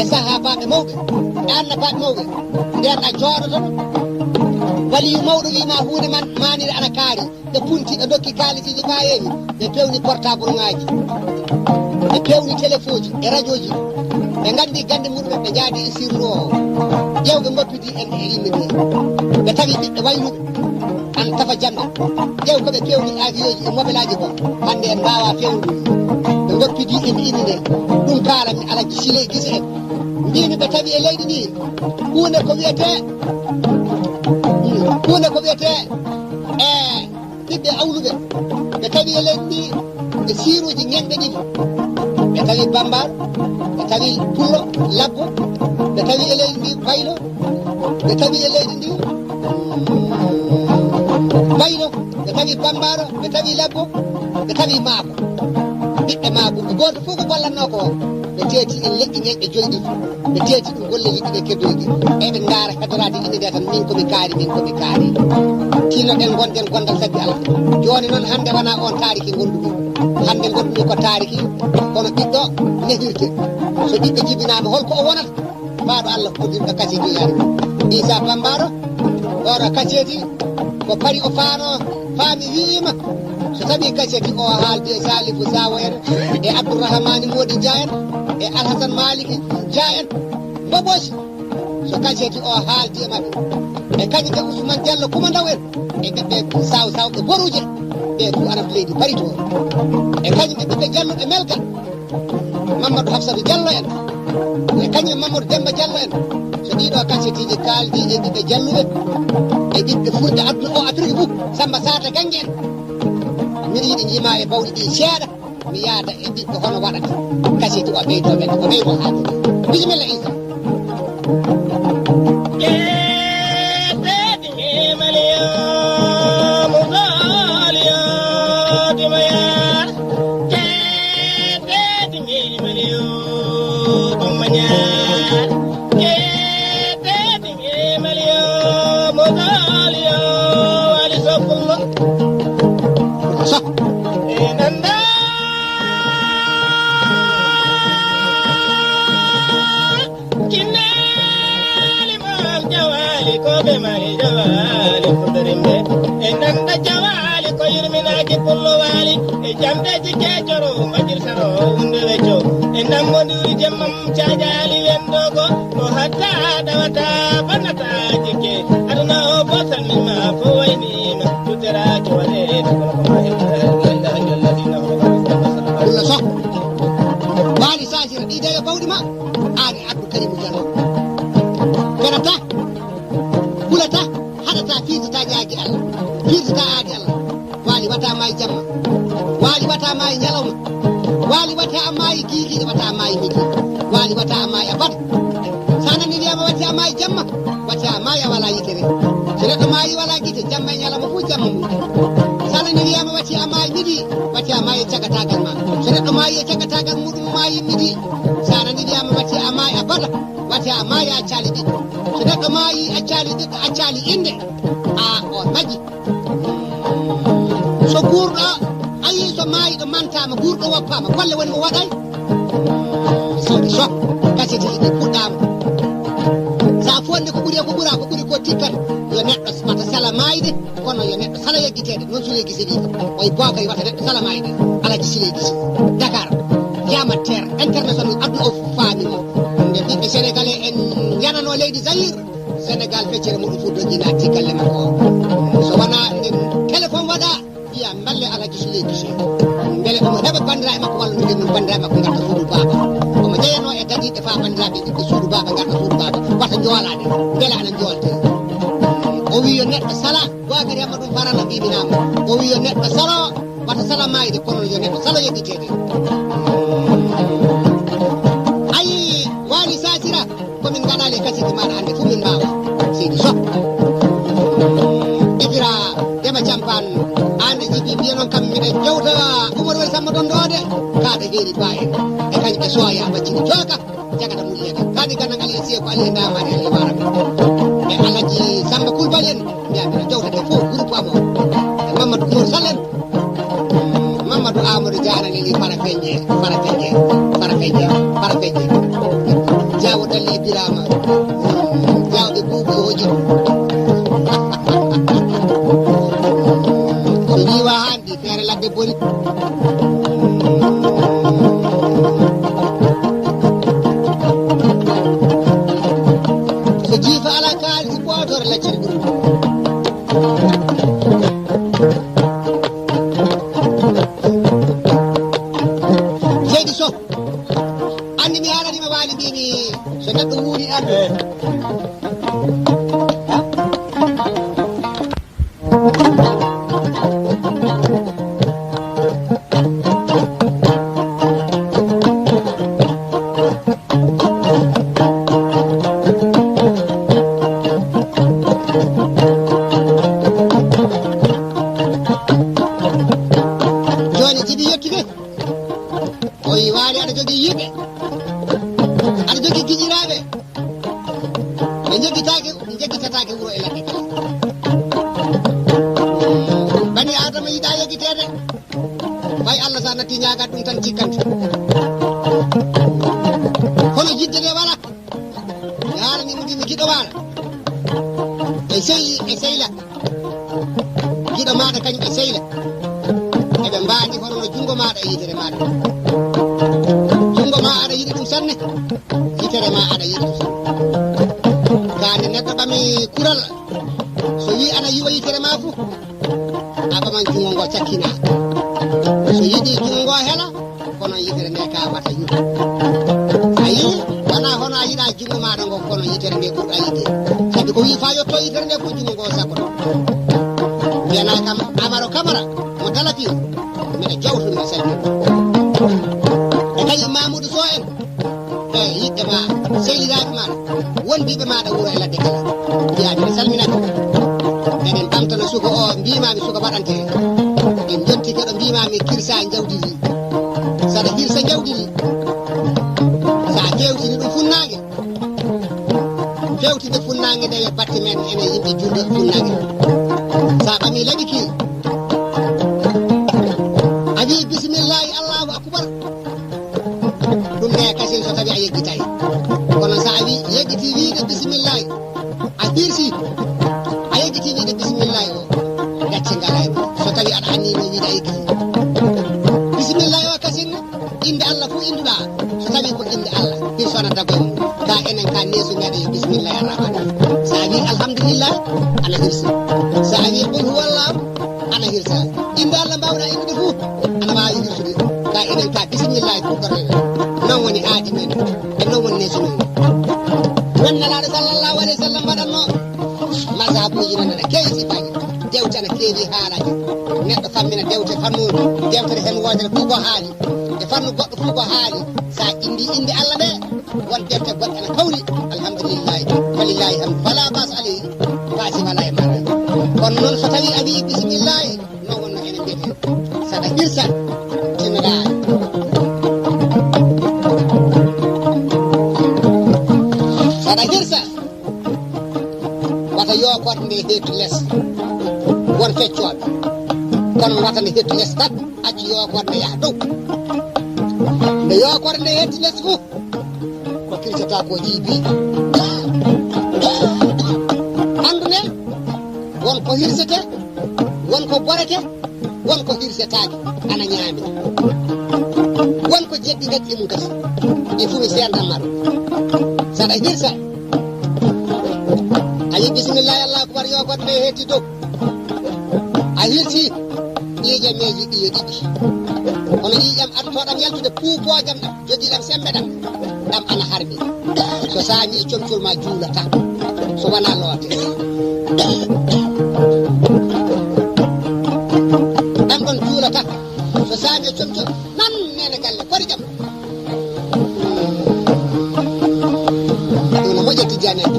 e sahaabaaɓe mawɓe e annabaaɓe mawɓe. Nden a jooɗoto, waliyu mawɗo wiima huunde man maanire ana kaari. Ɓe punti, ɓe ndokki kaalisiiji faayeeji, ɓe pewni portable ŋaaji, ɓe pewni telefooji e rajooji. Ɓe nganndi gannde muɗum, ɓe njaadi e sirlu o. Ƴeew ɓe ngoppidi en e inne nde. Ɓe tawi ɓiɓɓe wayluɓe ana tafa jannde. Ƴeew ko ɓe pewni avion ji e mobelaaji ko, hannde en mbaawaa fewnude. Ɓe ngoppidi en inne nde. Ɗum kaalanmi Alaji Sile Gise en. Mbimi ɓe tawi e leydi ndi huunde ko wiyetee, huunde ko wiyetee, e ɓiɓɓe awluɓe. Ɓe tawi e leydi ndi e siiruuji ŋenɓe ɗiɗi. Ɓe tawi Bambaar, ɓe tawi Pullo, Labbo, ɓe tawi e leydi ndi Baylo, ɓe tawi e leydi ndi Baylo, ɓe tawi Bambaaro, ɓe tawi Labbo, ɓe tawi Maabo. Ɓiɓɓe Maabo, gooto fof ko gollatnoo ko, ɓe teeti en leƴƴi ñeeñɓe joyi ɗi, ɓe teeti ɗum golle liɗɗi ɗe keddoyɗi. Eɓe ndaara hedoraade innde nde tan, min ko mi kaari, min ko mi kaari. Tinno ɗen ngonden gondal sabi Allah. Jooni noon hannde wonaa oon taariki ngonɗumi. Hannde ngonɗumi ko taariki, kono ɓiɗɗo nehirte. So ɓiɗɗo jibinaama, holko o wonata? Faaɗo Allah ko ɗiɗo kaseeti yaade. Isa Bambaɗo, oɗo kaseeti ko pari o faano, faami wiima. So tawi kaseeti o haaldi e Salifu Sawo en, e Abdourahmani Modi Dia en, e Alhasan Maliki Dia en. Bobosi, so Kaseti o haaldi e maɓɓe. E kañum e Ousmane Diallo Kuma Ndaw en, e ɓiɓɓe Saw Saw e Boruje, ɓe du arab leydi Barito. E kañum e ɓiɓɓe Diallo ɓe Melka, Mamadou Hafsatu Diallo en, e kañum e Mamadou Demba Diallo en. So ɗiɗo Kasetiiji kaaldi e ɓiɓɓe Diallo ɓe, e ɓiɓɓe fulɓe aduna o Afiriki fof, Samba Sata Gange en. Miɗo yiɗi njiima e bawɗi ɗi seeɗa. Mi yaada e ɓiɓɓe hono waɗata. Kaseti o ɓeydo men, o ɓeydo haalde. Bisimilla, Isa. Kinnaali maam jawaali ko ɓe mari jawaali fuɗɗorimɓe. E nanda jawaali ko yurminaaji pullo waali. E jamdeeji keecoro mbajirtoro wunde wecco. E ndammo nduri jemmam caajaali wendogo. Ko hatta dawata bonnata jikke. Aduna o bo salmima fo waynima. Cutteraaki waɗeede kono ko ma heɓata. La ilaha illallah. Ɗum no so. Waali saasira ɗi dewe bawɗi ma. Aan e Abdou Karim Diallo. Ferata, hulata, haɗata, fiirtata ñaagi Allah, fiirtata aadi Allah. Waali wata maayi jamma, waali wata maayi ñalawma, waali wata maayi kiikiiɗe, wata maayi midi, waali wata maayi abada. So a nani wiyama wati a maayi jamma, wati a maayi a wala yitere. So neɗɗo maayi wala gite, jamma e ñalawma fof jamma mum. So a nani wiyama wati a maayi midi, wati a maayi e cagatagal ma. So neɗɗo maayi e cagatagal muɗum maayi midi, so a nani wiyama wati a maayi abada, wata a maayi a accaali ɓiɗɗo. So neɗɗo maayi accaali ɓiɗɗo, accaali innde, a o maji. So guurɗo, ayi so maayiɗo mantaama, guurɗo woppaama, golle woni mo waɗay. Sawdi so, kaseti ɗi puɗɗaama. Sa fonde ko ɓuri e ko ɓura, ko ɓuri ko tikkat, yo neɗɗo wata sala maayde, kono yo neɗɗo sala yeggiteede, noon Souleye Guissé wi. Oye bookay wata neɗɗo sala maayde, Alaji Souleye Guissé. Dakar, Yamat Terre International, aduna o faami mo. Nde ɓiɓɓe Sénégalais en yanano leydi Zaïre, Sénégal feccere muɗum fof doggi naatti galle makko o. So wona nde téléphone waɗa, wiya mballe Alaji Souleye Guissé. Mbele omo heɓa banndiraaɓe makko walla no ɓe mum banndiraaɓe makko ngarta suudu baaba. Omo jeyano e dagiiɗe faa banndiraaɓe ɓiɓɓe suudu baaba ngarta suudu baaba. Wata njoolaade. Mbele ana njoolte. O wi yo neɗɗo sala, Bookari Amadou Farana mbimi naamo. O wi yo neɗɗo salo, wata sala maayde, kono yo neɗɗo salo yeggiteede. Ayi, Waali Saasira, ko min ngaɗaali e kasiti maaɗa hannde fof min mbaawa. Seydi Soh. Ibira Dema Campaan, aan e Jibi mbiya noon kam miɗa jewta Umar Wari Samma ɗon ɗo de, kaaɗa heeri ba en. E kañum ɓe sooya waccini jooka, jagata mulliya kam. Kaaɗi gannangal e siye ko Ali e Ndamaani e Limaara. E Alaji Samba Kulbali en, mbiya miɗa jewta ɓe fof groupe am o. E Mamadou Umar Sall en. Mamadou Amadou Diarra neli Farafenje, Farafenje, Farafenje, Farafenje. Diawo Dalli Birama. Diawo ɓe buubu e hoji. So yiwa handi, feere ladde boni. So jiifa ala kaali, si ɓootore lacciri ɗum. Seydi Soh, anndi mi haalaniima Waali, mbiimi so neɗɗo wuuri arde. Jooni Jibi yettude. O wi Waali aɗa jogii yimɓe, aɗa jogii giƴiraaɓe. Ɓe njeggitaake, ɓe njeggitataake wuro e ladde kala. Bani Aadama yiɗaa yeggiteede. Ɓay Allah sa natti ñaagat ɗum tan cikkante. Kono yidde nde wala. Mi haalani mo mbimi giɗo waala. E seyi e seyla. Giɗo maaɗa kañum e seyla. Eɓe mbaandi hono no junngo maaɗa e yitere maaɗa. Junngo ma aɗa yiɗi ɗum sanne. Yitere ma aɗa yiɗi ɗum sanne. A yii, wonaa hono a yiɗaa junngo maaɗa ngo, kono yitere nde ɓurɗaa yiɗde. Sabi ko wii faa yotto yitere nde, ko junngo ngo sakkoto. Mbiyanaa kam, Amaro Kamara, mo Dalafiya, mbeɗa jowta, mbeɗa salmina. E kañum Mamoudou Sow en, e yiɓɓe ma, sehilaaɓe ma, wondiiɓe maaɗa wuro e ladde kala. Mbiyaa mbeɗa salmina ɓe. Eɗen ɓamtana suka o, mbiimaami suka baɗantere. En njottike ɗo mbiimaami kirsa jawdi ndi. Saɗa hirsa jawdi ndi. Sa fewtini ɗum funnaange. Fewtinde funnaange nde e batte men enen yimɓe juulɓe funnaange. Sa ɓami leɗɗi ki. A wi bisimillahi Allahu akbar. Ɗum ne kasen so tawi a yeggitay. Kono sa a wi yeggiti wiide bisimillahi. A hirsi, a yeggiti wiide bisimillahi o, gacce ngala e ma. So tawi aɗa anni no wiide a yeggiti. Bisimillahi o kasin, innde Allah fof innduɗa. So tawi ko innde Allah, hirso ana daggo e mum. Ka enen ka neesu meɗen yo bisimillahi arrahmani. Sa wi alhamdulillah, ana hirsi. Sa wi qul huwallahu, ana hirsa. Innde Allah mbawɗa inndude fof, ana waawi hirsude. Ka enen ka bisimillahi fuɗɗorɗen. Non woni aadi men. E non woni neesu men. Won Nelaaɗo sallallahu alayhi wa sallam waɗatno mazhabuuji noon aɗa keewi sifaaji. Dewte ana keewi haalaaji. Neɗɗo fammina dewte fannuuji. Dewtere heen wootere fof ko haali. E fannu goɗɗo fof ko haali. Sa indi innde Allah nde, won dewte goɗɗe ana kawri. Alhamdulillahi. Walillahi hamdu. Fala bas alayhi. Basi wala e maɗa. Kono noon so tawi a wii bisimillahi, no wonno ene mbiyetee saɗa hirsa, tinnoɗaa. Saɗa hirsa, wata yookorde nde heɓtu les. Won feccooɓe. Kono wata nde heɓtu les tan, accu yookorde nde yaha dow. Nde yookorde nde heɓti les fof, ko kirsata ko jiibi. Anndu ne, won ko hirsete, won ko borete, won ko hirsetaake, ana ñaami. Won ko jeɗɗi gacce mum kadi. Ɗi fuu mi seedanma ɗum. Saɗa hirsa, a yi bisimillahi Allahu akbar, yo goɗɗo e hetti dow. A hirsi ƴiiƴameeji ɗi e ɗiɗi. Kono ƴiiƴam adotooɗam yaltude puupoojam ɗam, jogiiɗam semmbe ɗam, ɗam ana harmi. So saami e comcol ma juulata, so wonaa loote. Ɗam ɗon juulata, so saami e comcol, nan neene galle, kori jam. Ɗum no moƴƴa Tijjaani en.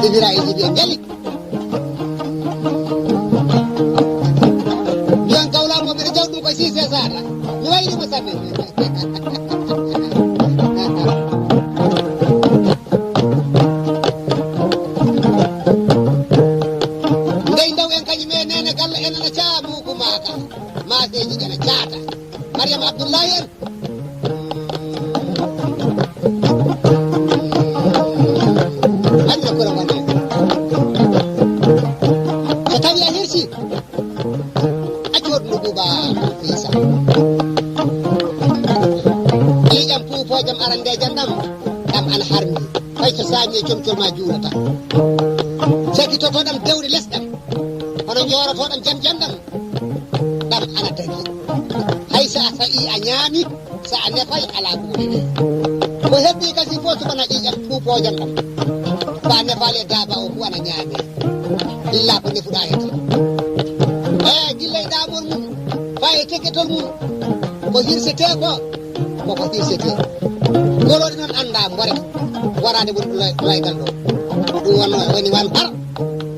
Ibira e Jibi en njali. Mbiyan kawla ko mbiɗa jawɗum ko six césar. Mi wayri mo sanne. Ndey ndaw en kañum e neene galle en ana caa muuku maaka. Maaseeji ene caata. Mariam Abdullahi en. Anna kura wani. So tawi a hirsi, a coodnu buuba Isa. Ƴiiƴam puupoojam arandeejam ɗam, ɗam ana harmi. Fay so saami e comcol ma juulata. Sakkitotoɗam dewre lesɗam. Hono joorotoɗam jam jam ɗam. Ɗam ana dagi. Hay so a sa'i a ñaami, so a nefay alaa ko woni ɗe. Ko heɓi kasi fof so wona ƴiiƴam puupoojam ɗam. Ko a nefaali e daaba o fof ana ñaami. Illa ko nefuɗaa e kam. E gilla e ɗaamol mum, faa e tekketol mum. Ko hirsetee ko, koko hirsetee. Golooɗe noon anndaa mbore. Woraade woni ɗo laygal ɗo. Ɗum wonno woni wan har.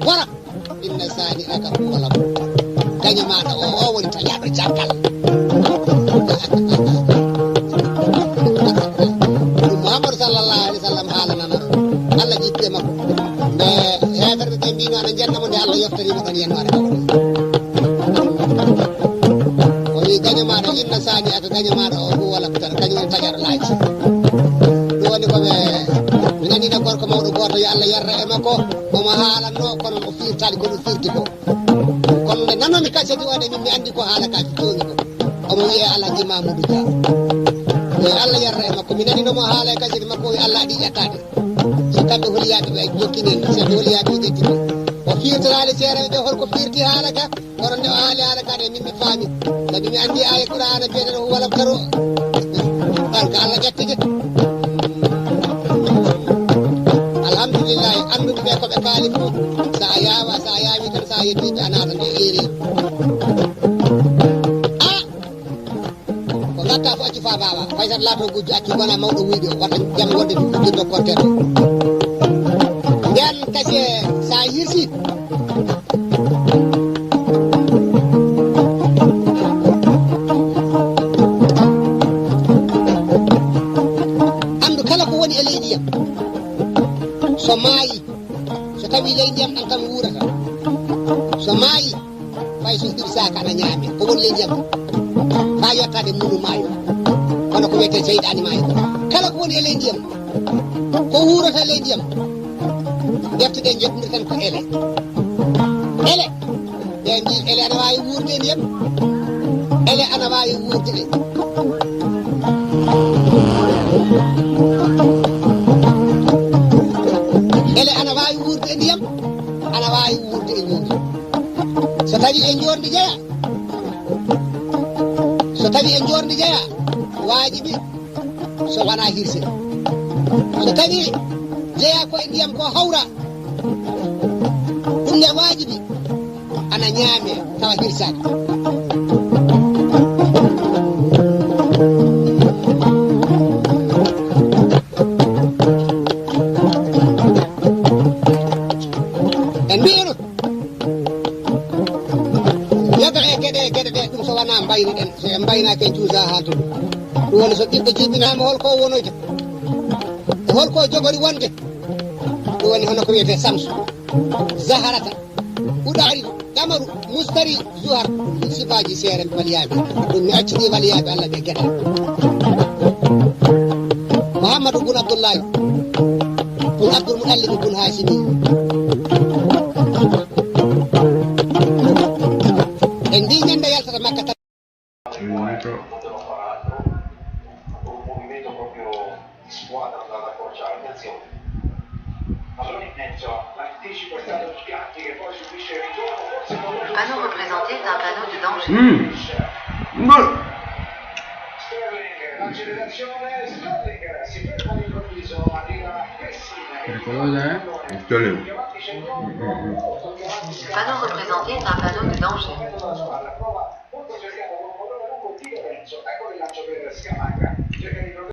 Wora. Inna saani aka huwal abtar. Gaño maaɗa o, o woni taƴaaɗo caggal. Ɗum Muhammadu sallallahu alaihi wasallam haalanana. Allah jippee makko. Nde heeferɓe ɓe mbino ana njenna mo nde Allah yoftani mo ɗon yenwaare makko. O wi gaño maaɗa inna saani aka gaño maaɗa o huwal abtar. Kañum woni taƴaaɗo laaji. Ɗum woni ko ɓe, mi nanino gorko mawɗo gooto yo Allah yarra e makko. Omo haalanno kono o firtaali ko ɗum firti ko. Kono nde nanomi kaseti o de min mi anndi ko haala ka jooni ko. Omo wiyee Alhaji Mamoudou Dia. Yo Allah yarra e makko. Mi nanino mo haala e kaseti makko o wi Allah aɗi ƴettaade. So kamɓe holiyaaɓe ɓe jokkini en, so ɓe holiyaaɓe ɓe ƴetti ko. O fi Israeli seereɓe ɓe, holko firti haala ka? Kono nde o haali haala ka, de min mi faami. Sabi mi anndi aaya Qur'aana biyeteeɗo huwa lam taro. Ɗan ka Allah ƴettike. Alhamdulillahi, annduɓe ɓe ko ɓe kaali fof. Sa a yaawa, sa a yaawi tan, sa a yettii ɓe, a naata nde eeri. Ah! Ko ngatta fof accu fa baba. Faysat laato gujjo accu wona mawɗo wuyɓe, wata jam wonde ɗum gujjo dokkorteɗo. Nden kase sa hirsi. Anndu kala ko woni e leydi yam. So maayi, so tawi ley ndiyam ɗam tan wuurata. So maayi, fay so hirsaaka ana ñaame. Ko woni ley ndiyam ɗam? Faa yottaade munu maayo. Kono ko wiyetee seyɗaani maayo. Kala ko woni e ley ndiyam, ko wuurata e ley ndiyam, defte ɗe njettude tan ko ele. Ele. Ɓe mbi ele ana waawi wuurde e ndiyam. Ele ana waawi wuurde e. Ele ana waawi wuurde e ndiyam, ana waawi wuurde e njoorndi. So tawi e njoorndi jeya, so tawi e njoorndi jeya, waajibi so wona hirse. So tawi jeya ko e ndiyam ko hawra, ɗum ne waajibi ana ñaame tawa hirsaaka. En mbi'ano yoga e geɗe geɗe ɗe ɗum so wona mbayni ɗen, so en mbaynaaki en cuusa haaltude. Ɗum woni so ɓiɗɗo jibinaama holko o wonoyta, holko o jogori wonde. Ɗum woni hono ko wiyetee samsu, zaharata, uɗaari, qamaru, mustari, zuhar. Ɗum sifaaji seere waliyaaɓe. Ɗum mi accini waliyaaɓe Allah ɓe geɗe. Muhammadu bun Abdullahi bun Abdul Muɗallibi bun Haasimi. En mbi ñande yaltata Makka tan. Le panneau représenté est un panneau de danger. Mm. Bon. Pericolosa, eh? Esto es. Mm, mm, mm. Le panneau représenté est un panneau de danger.